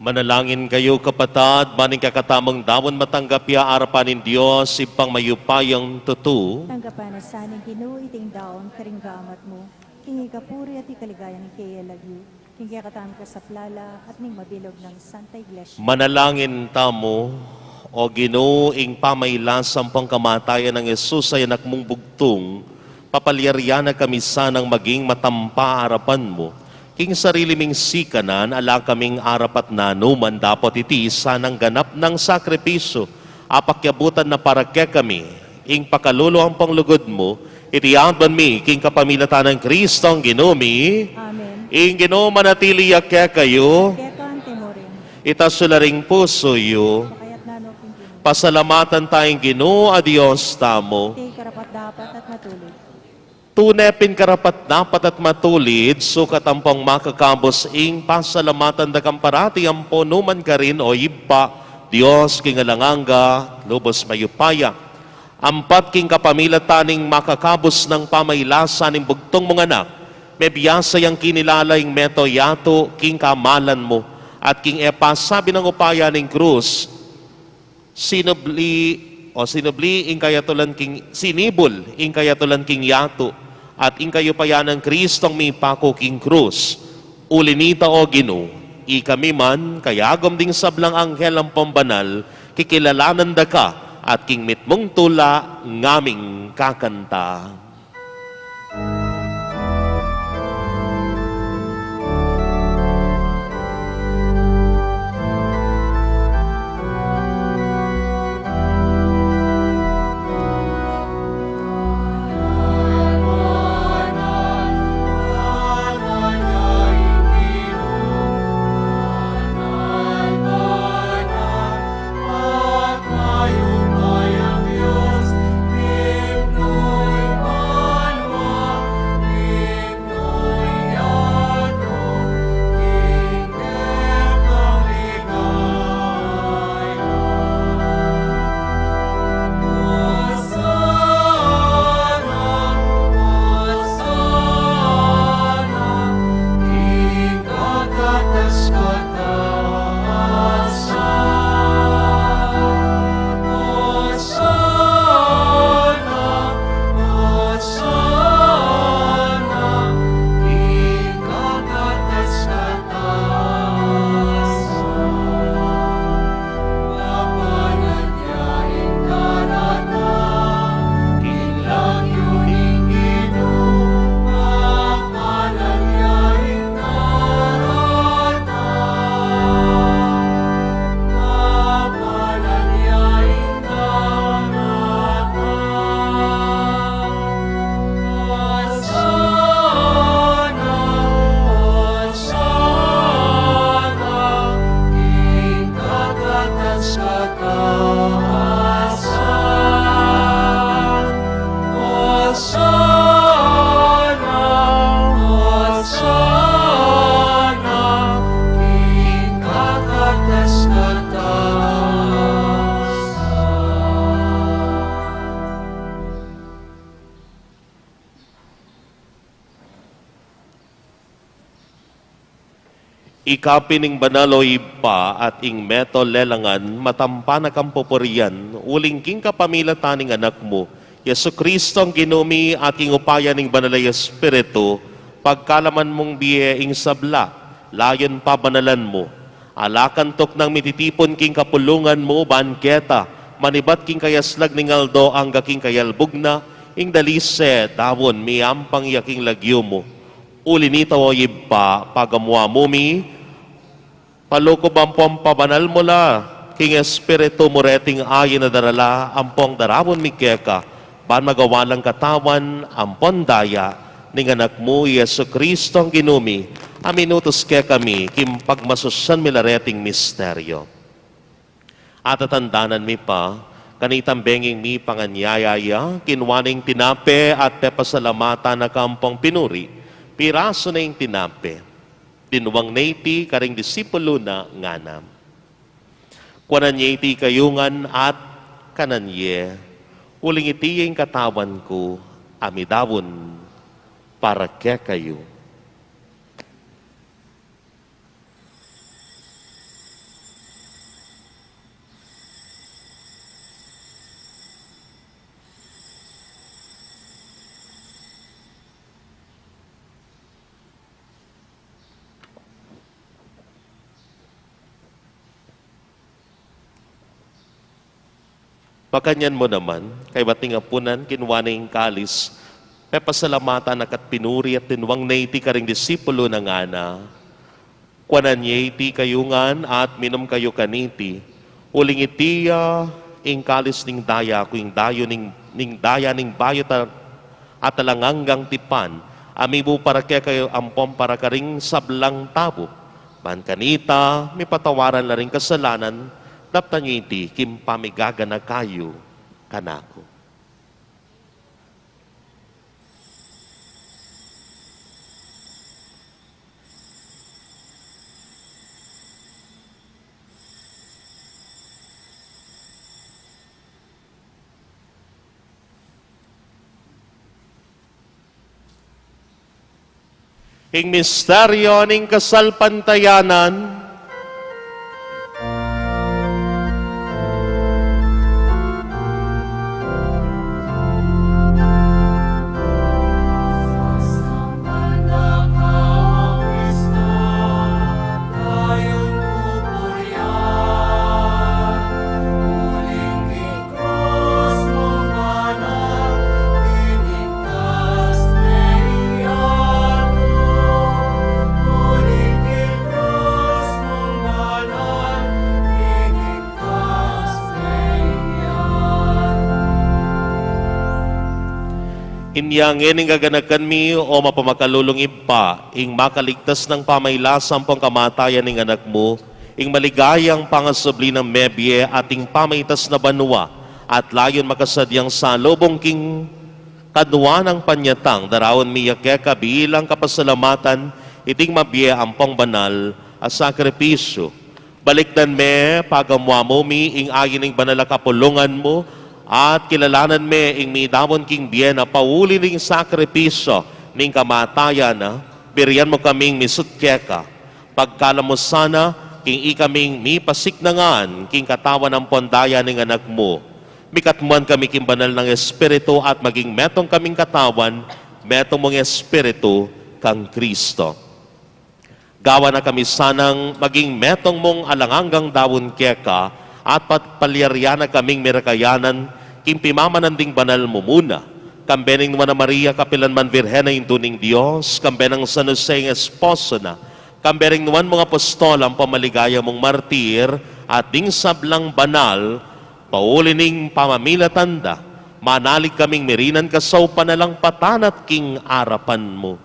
Manalangin kayu, kapatad, ban ing kekatamung daun matanggap ya arapan ning Dios, Ibpang mayupayang tutu. Tanggapan na sa ning Ginu iting daun karing gamat mu, king ikapuri at ikaligaya ning kayang lagyu, king kekatamung kasaplalan at ning mabilug nang Santa Iglesia. Manalangin tamu. O Ginu, ing pamailas ampong kamatayan nang Jesus a Anak mung bugtung, papalyarian na kami sanang maging matampa arapan mu. King sarili ming sikanan, ala kaming arapat na numan, dapot iti sanang ganap nang sakripisyu a pakyabutan na para kekami ing pakalulu ampong lugud mu. Iti aduan mi king kapamilatan nang Kristong Ginu mi. Amen. Ing Ginu manatili ya kekayu. Keka anti mu rin. Itas yu la ring pusu yu. Pakayap na no king Ginu. Pasalamatan taya ing Ginu a Dios tamu. Iti karapat-dapat at matulid. Tune pin karapat-dapat at matulid, sukat ampong makakabus ing pasalamatan da kang parati ampo numan karin, o Ibpa, Dios king alang angga, lubus mayupaya. Ampat king kapamilatan ning makakabus nang pamailasan ning bugtung mung Anak, mebiasa yang kinilala ing meto yatu king kamalan mu, at king e pasabi nang upaya ning krus, sinubli, o sinubli ing kayatulan king, sinibul ing kayatulan king yatu, at ing kayupayan nang Kristong mipaku king krus. Uli nita, o Ginu, ikami man, kayagum ding sablang anghel ampong banal, kikilalanan da ka, at king mitmung tula ngaming kakanta. Ika pin ing banal, o Ibpa, at ing meto lelangan, matampa na kang pupurian, uling king kapamilatan ning Anak mu, Jesucristo, ing Ginu mi, at king upaya ning Banal a Espiritu, pagkalaman mung bie ing sabla, layun pabanalan mu. Ala kang tuknang mititipun king kapulungan mu, ban keta, manibat king kayaslag ning aldo angga king kayalbug na, ing dalise daun miyampang ya king lagyu mu. Uli nita, o Ibpa, pagamu-amu mi, palukuban pong pabanal mu la king Espiritu mu reting ayin a darala ampong darabun mi keka, ban magawa lang katawan ampong daya ning Anak mu, Jesucristo, ing Ginu mi, a minutus kekami king pagmasusyan mi la reting misteryo. Atatandanan mi pa, kanitang benging mipanganyaya ya, kinua ne ing tinape at pepasalamatan na ka ampong pinuri, pirasu ne ing tinape, dinwang ne iti karing disipulu na, ngana: Kuanan ye iti kayu ngan at kanan ye, uling iti ya ing katawan ku a midaun para kekayu. Makanyan mu naman, kaybat ning apunan, kinua ne ing kalis, pepasalamatan na ka't pinuri at tinwang ne iti karing disipulu na, ngana: Kuanan ye iti kayu ngan at minum kayu kaniti, uling iti ya ing kalis ning daya ku, ing dayu ning, ning daya ning bayu ta-, at alang anggang tipan, a mibu para kekayu ampon para karing sablang tau. Ban kanita, mipatawaran la ring kasalanan, daptan ye iti king pamigaganaka yu kanaku. Ing misteryo ning kasalpantayanan. Inya ngeni gaganakan mi, o mapamakalulung Ibpa, ing makaligtas nang pamailas ampong kamatayan ning Anak mu, ing maligayang pangasubli nang mebie at ing pamaitas na banua, at layun makasadyang salubung king kaduan nang panyatang, daraun mi ya keka bilang kapasalamatan iting mabie ampong banal a sakripisyu. Balikdan me, pagamu-amu mi, ing ain ning banal a kapulungan mu, at kilalanan me ing midaun king bie na pauli ning sakripisyu ning kamatayan na, birian mu kaming misut keka. Pagkalam mu sana, king ikaming mipasiknangan king katawan ampon daya ning Anak mu, mikatmuan kami king banal nang Espiritu at maging metung kaming katawan, metung mung Espiritu kang Kristo. Gawan na kami sanang maging metung mung alang anggang daun keka, at pat-, palyarian na kaming mirakayanan king pimamanan ding banal mumuna, kambe ning Nuan a Maria, kapilan man Virhen a Indu ning Dios, kambe nang San Jose ing esposo na, kambe ring nuan mung apostol ampong maligaya mung martir, at ding sablang banal, pauli ning pamamilatan da, manalig kaming mirinan kasaupan na lang patanat king arapan mu.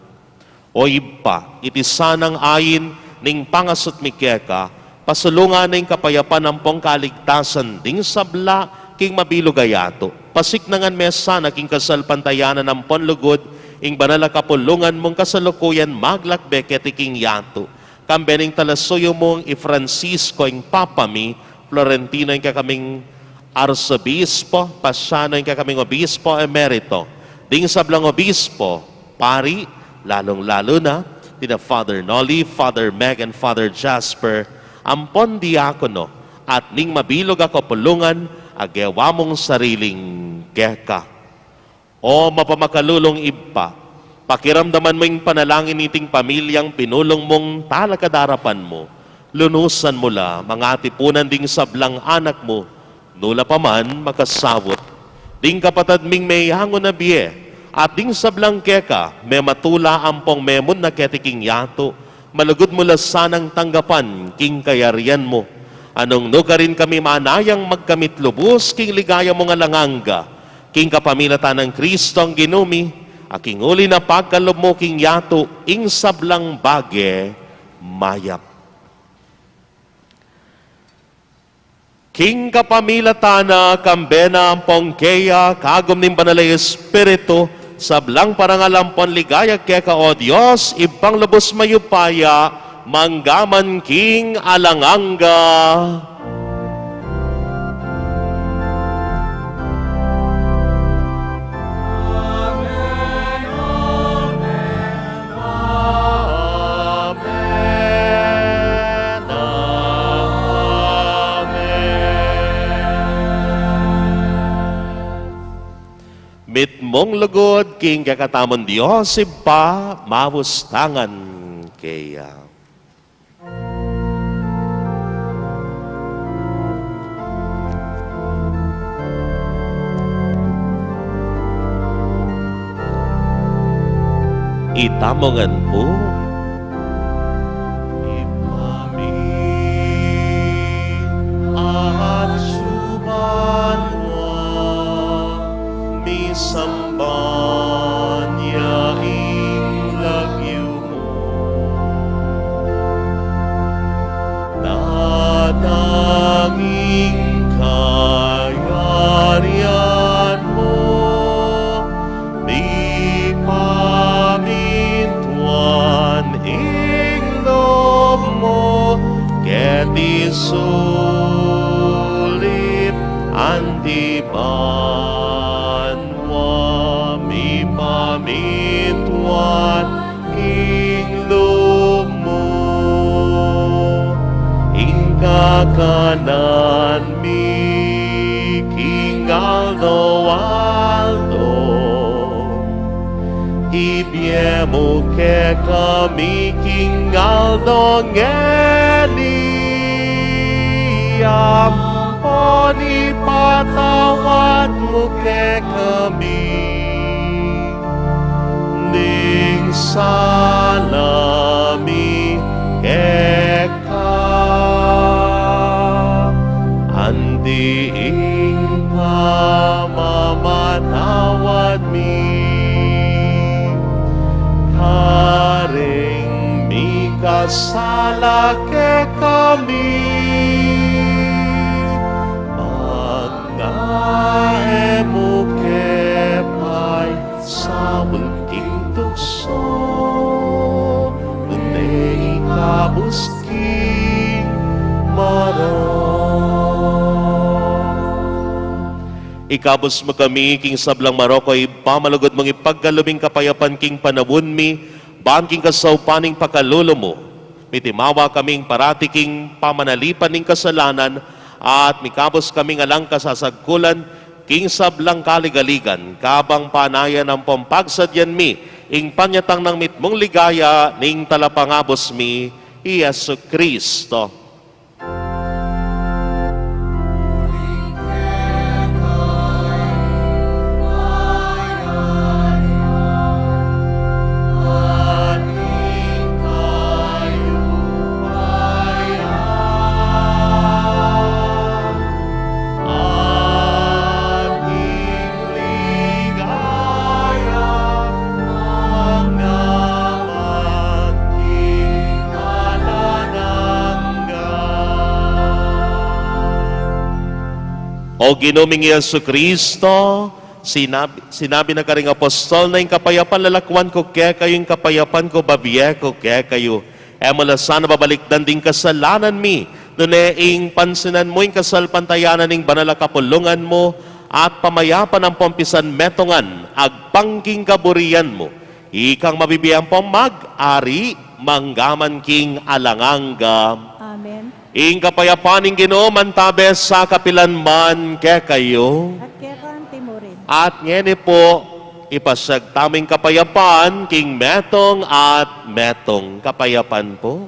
O Ibpa, iti sanang ain ning pangasut mi keka, pasulungan na ing kapayapan ampong kaligtasan ding sabla king mabilug a yatu. Pasiknangan me sana king kasalpantayanan ampon lugud ing banal a kapulungan mung kasalukuyan maglakbe keti king yatu. Kambe ning talasuyu mung i Francisco ing Papa mi, Florentino ing kekaming Arsobispo, Pasiano ing kekaming Obispo Emerito, ding sablang obispo, pari, lalung-lalu na dina Father Nolly, Father Meg, and Father Jasper, ampon diakono, at ning mabilug a kapulungan a gewa mung sariling keka. O mapamakalulung Ibpa, pakiramdaman mu ing panalangin niting pamilyang pinulung mung talakad arapan mu. Lunusan mu la, mangatipunan ding sablang anak mu, nu la pa man makasaut. Ding kapatad ming meyangu na bie, at ding sablang keka, mematula ampong memunna keti king yatu, malugud mu la sanang tanggapan king kayarian mu. Nung nu karin kami manayang magkamit lubus king ligaya mung alang angga, king kapamilatan nang Kristong Ginu mi, a king uli na pagkalub mu king yatu ing sablang bage mayap. King kapamilatan na, kambe na ampong keya, kagum ning Banal a Espiritu, sablang parangal ampon ligaya keka, o Dios, Ibpang lubus mayupaya, mangga man king alang angga. Amen, amen, amen. Mitmung lugud king kekatamung Dios Ibpa, mabustangan keya. Itamu ngan pu. Ibpa mi, atsu ka banua, misamban ya ing lagyu mu. Datang ing kayarian mu, mipamintuan ing lub mu, keti sulip anti banua. Mipamintuan ing lub mu. Ing kakanan mi king aldo-aldo ibie mu kekami king aldo ngeni, ampon ipatawad mu kekami ding sala mi keka, anti ing pamamatawad mi karing mikasala kekami, manga e mu ke paisaul king tuksu, nune ikabus king marok. Ikabus mu kami king sablang marok, O Ibpa, malugud mung ipagkalub ing kapayapan king panaun mi, ban king kasaupan ning pakalulu mu, mitimawa kaming parati king pamanalipan ning kasalanan, at mikabus kaming alang kasasagkulan king sablang kaligaligan, kabang panayan ampong pagsadyan mi ing panyatang nang mitmung ligaya ning Talapangabus mi, i Jesucristo. O Ginu ming Jesucristo, sinabi, sinabi na karing apostol na, ing kapayapan lalakwan ku kekayu, ing kapayapan ku babie ku kekayu. E mu la sana babalikdan ding kasalanan mi, nune ing pansinan mu ing kasalpantayanan ning banal a kapulungan mu, at pamayapan ampong pisanmetungan agpang king kaburian mu. Ikang mabibie ampong mag-ari manggaman king alang angga. Amen. Ing kapayapan ning Ginu mantabe sa kapilan man kekayu. At keka anti mu rin. At ngeni pu, ipasiag tamu ing kapayapan king metung at metung. Kapayapan pu.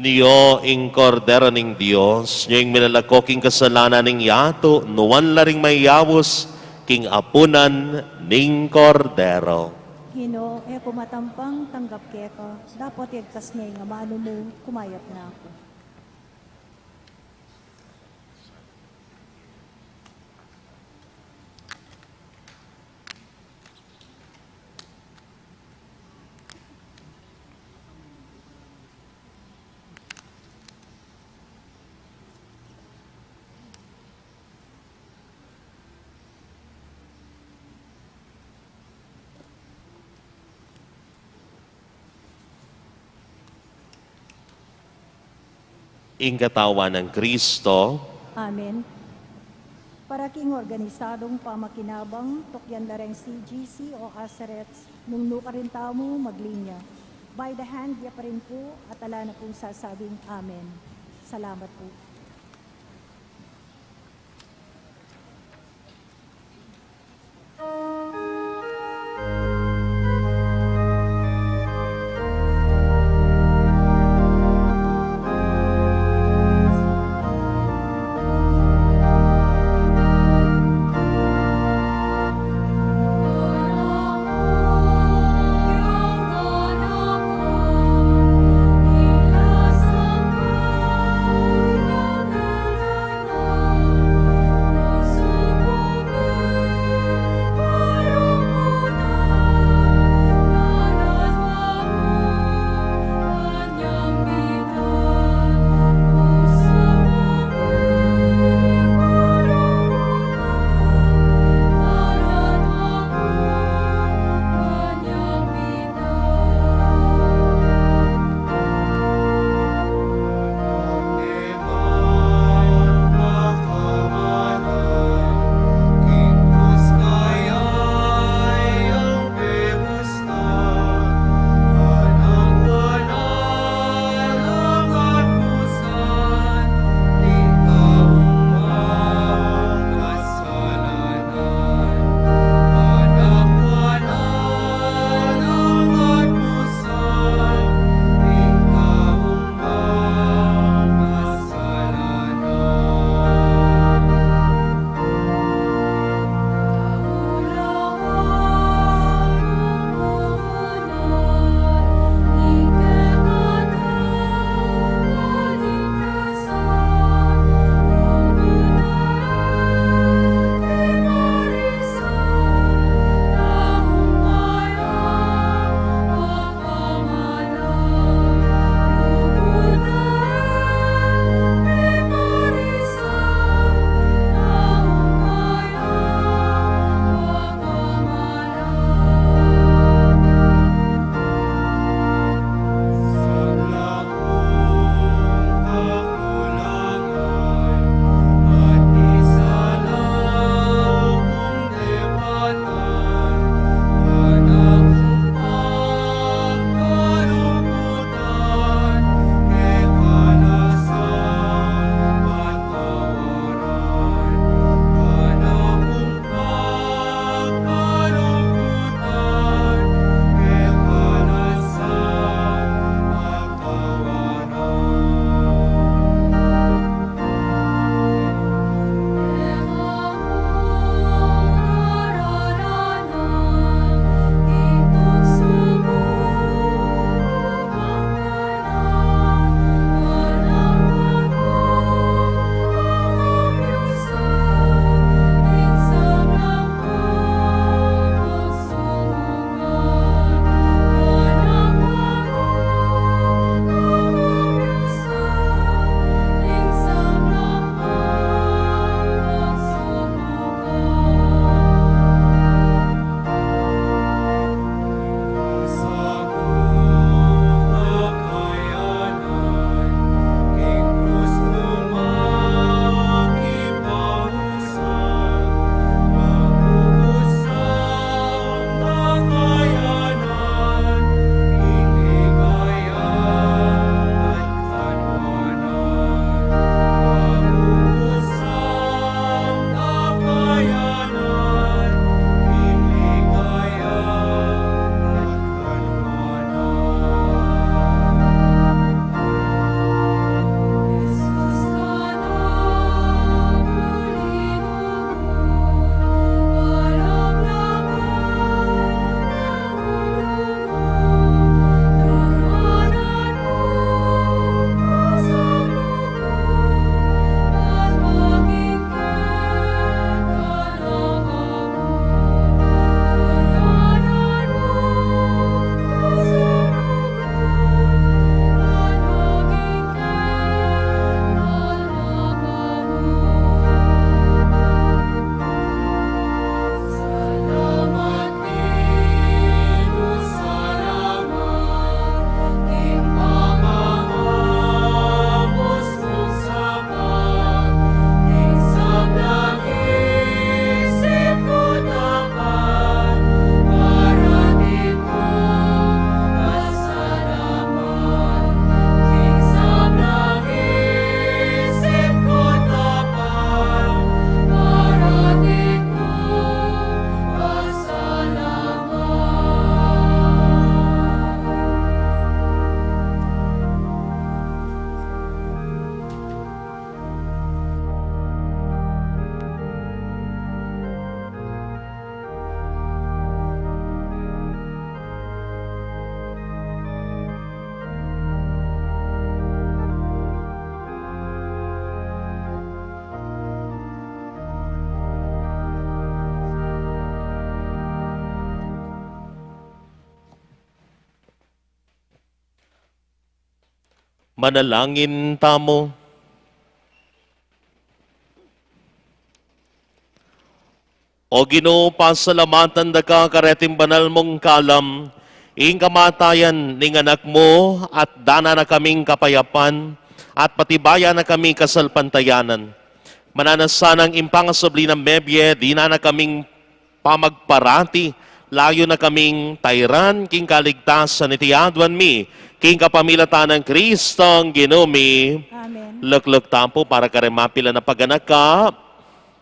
Io ing Kordero ning Dios, io ing milalako king kasalanan ning yatu, nuan la ring mayaus king apunan ning Kordero. Ginu, e ku matampang tanggap keka, dapot igkas mu ing amanu mu, kumayap na ku. Ing katawan nang Kristo. Amen. Para king organisadong pamakinabang, tukyan la reng C G C o Azaret, nung nukarin tamu maglinya. By the hand, ya pa rin po, at ala na pong sasabing amen. Salamat po. Manalangin tamu. O Ginu, pasalamatan da ka kareting banal mung kalam, ing kamatayan ning anak mu, at dana na kaming kapayapan, at patibayan na kami kasalpantayanan. Mananu na sanang ing pangasubli nang mebie, dana na kaming pamagparati, layu na kaming tairan king kaligtasan iti aduan mi, king kapamilatan nang Kristong Ginu mi. Amen. Lukluk tamu pu para kareng mapilan a paganaka.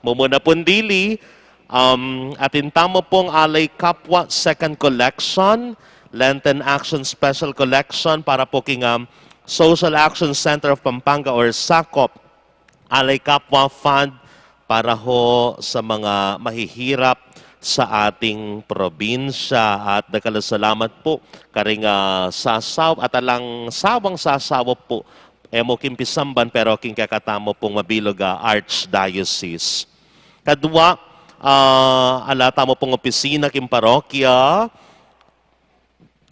Mumuna pung dili, um, atin tamu pung Alay Kapwa Second Collection, Lenten Action Special Collection para pu king, um, Social Action Center of Pampanga or SACOP. Alay Kapwa Fund para ho sa mga mahihirap sa ating probinsya. At dakal a salamat pu karing, ah, sasaw at alang sawang sasawa pu, e mu king pisamban, pero king kekatamu pung mabilug a archdiocese. Kadwa, ah, ala tamu pung opisina king parokya,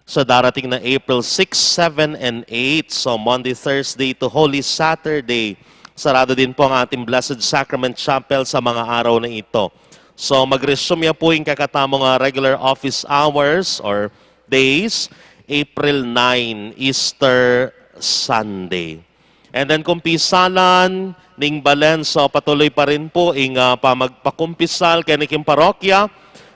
sa darating na April six, seven, and eight. So, Monday, Thursday to Holy Saturday. Sarado din po ang ating Blessed Sacrament Chapel sa mga araw na ito. So, mag-resume ya po yung kakatamong, ah, regular office hours or days, April nine, Easter Sunday. And then kumpisalan ning balen, so patuloy pa rin po ing, ah, pamagpakumpisal keni king parokya,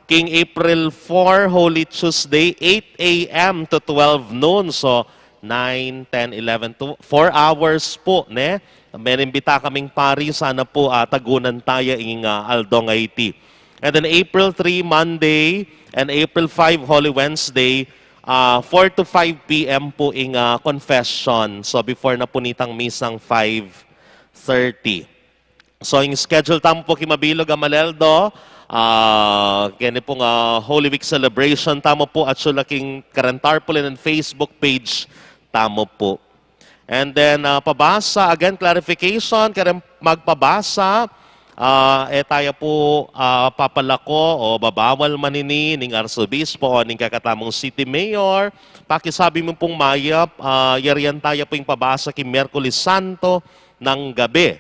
king April four, Holy Tuesday, eight a m to twelve noon. So nine, ten, eleven, to four hours po, ne? Menimbita kaming pari, sana po, ah, tagunan taya ing, ah, aldong a iti. And then April three, Monday, and April five, Holy Wednesday, ah, four to five p m po ing, ah, confession. So before na po nitang misang five thirty. So ing schedule tamu po king mabilug a maleldo, ah, keni pong, ah, Holy Week celebration tamu po, at sula king karen tarpaulin and Facebook page tamu po. And then, ah, pabasa, again, clarification, kareng magpabasa, ah, e taya po, ah, papalako o babawal manini ning arsobispo o ning kakatamung city mayor. Pakisabi mu pung mayap, ah, yarian taya po ing pabasa king Miyerkules Santo nang gabi.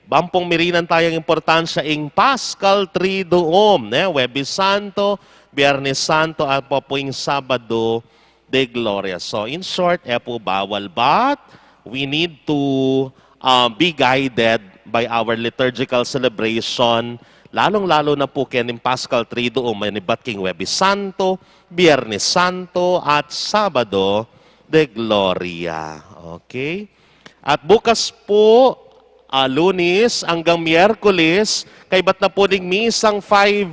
Ban pung mirinan taya ing importansya ing Paschal Triduum, ne? Huwebes Santo, Biyernes Santo, at pa po ing Sabado de Gloria. So, in short, e po bawal, but we need to, uh, be guided by our liturgical celebration, lalong-lalo na po kening Paschal Triduum, manibat king Huwebes Santo, Biyernes Santo, at Sabado de Gloria. Okay? At bukas po, ah, Lunes hanggang Miyerkules, kaibat na po ning misang five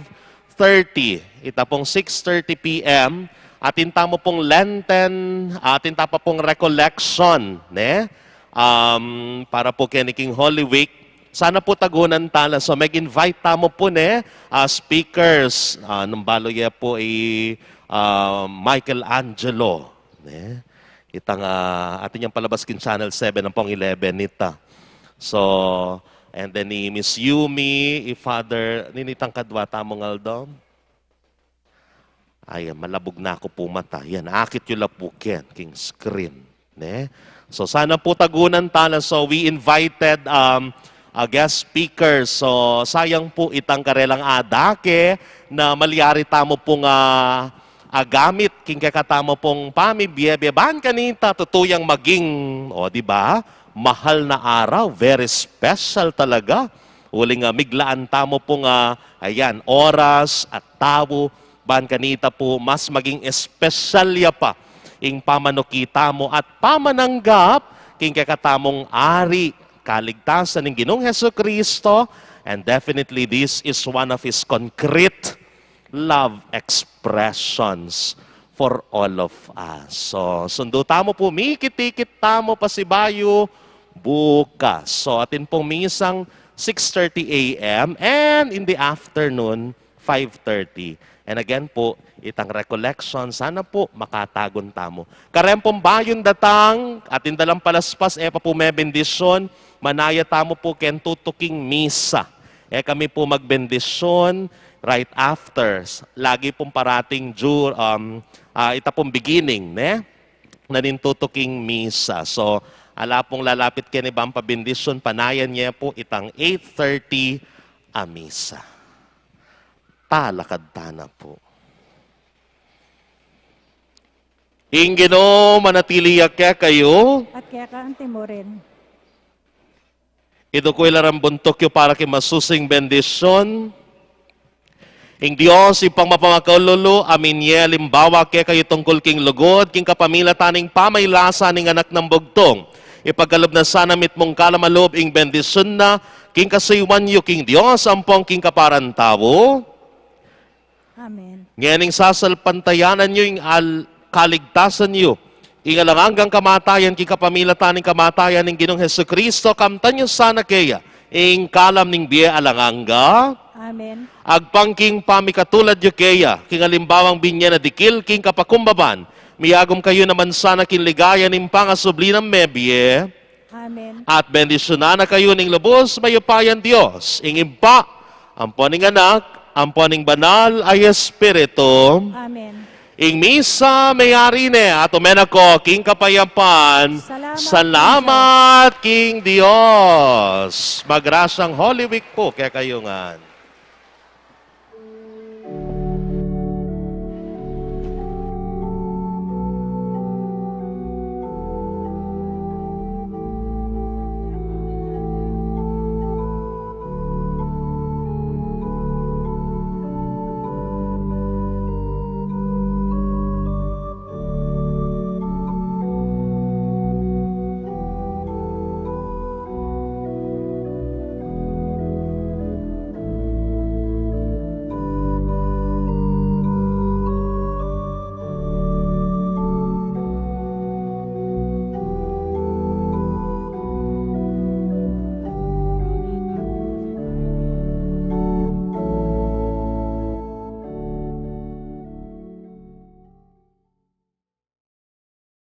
thirty. Ita pong six thirty p m, atin tamu pong Lenten, atin ta pa pong recollection, ne? Um, para po keni king Holy Week. Sana po tagunan tala. So, mag-invite tamu po, ne? Ah, speakers, ah, nung balo ya po i, ah, Michelangelo, ne? Itang, ah, atin yang palabas king Channel seven, ampong eleven nita. So, and then i Miss Yumi, i Father, ninitang kadwa tamung aldo? Ay, malabug na ku pu mata. Yan, akit yu la pu ken king screen, ne? So, sana pu tagunan tala. So, we invited, um, a guest speaker. So, sayang pu itang karelang adake na malyari tamu pung, ah, agamit king kekatamu pung pamibie-bie. Ban kanita, tutu yang maging, o, di ba? Mahal na araw, very special talaga. Uling, ah, miglaan tamu pung, ah, ayan, oras at tau, ban kanita pu, mas maging espesyal ya pa ing pamanuki tamu at pamananggap king kekatamung Ari, kaligtasan ning Ginung Jesucristo, and definitely this is one of His concrete love expressions for all of us. So, sundu tamu pu, mikit-ikit tamu pasibayu bukas. So, atin pung misang six thirty a m and in the afternoon, five thirty. And again pu, itang recollection, sana pu makatagun tamu. Kareng pung bayung datang, atin dalang palaspas, e pa pu mebendisyon, manaya tamu pu keng tutuking misa. E kami pu magbendisyon right after. Lagi pung parating dur-, um, ah, ita pung beginning, ne? Na ning tutuking misa. So, Ala pung lalapit keni ban pabendisyun, panayan ye pu itang eight thirty a misa. Talakad tana pu. Ing Ginu manatili ya kekayu. At keka antimurin. Iduku ila rang buntuk yu para king masusing bendisyun. Ing Dios, Ibpang mapamakalulu, a minye alimbawa kekayu tungkul king lugud, king kapamilatan ning pamaylasa ning Anak nang Bugtung, ipagkalub na sana mitmung kalam a lub ing bendisyun na, king kasuyuan yu king Dios ampong king kaparang tau. Amen. Ngening sasalpantayanan yu ing al-, kaligtasan yu, ing alang anggang kamatayan, king kapamilatan ning kamatayan ning Ginung Jesucristo, kamtan yu sana keya ing kalam ning bie alang angga. Amen. Agpang king pamikatulad yu keya, king alimbawang binye na dikil king kapakumbaban, miyagum kayu naman sana king ligaya ning pangasubli nang mebie. Amen. At bendisyunan na kayu ning lubus mayupayang Dios, ing Ibpa, ampo ning Anak, ampo ning Banal a Espiritu. Amen. Ing misa meyari ne, at ume na ko king kapayapan. Salamat, salamat king Dios. Magrasyang Holy Week pu kekayu ngan.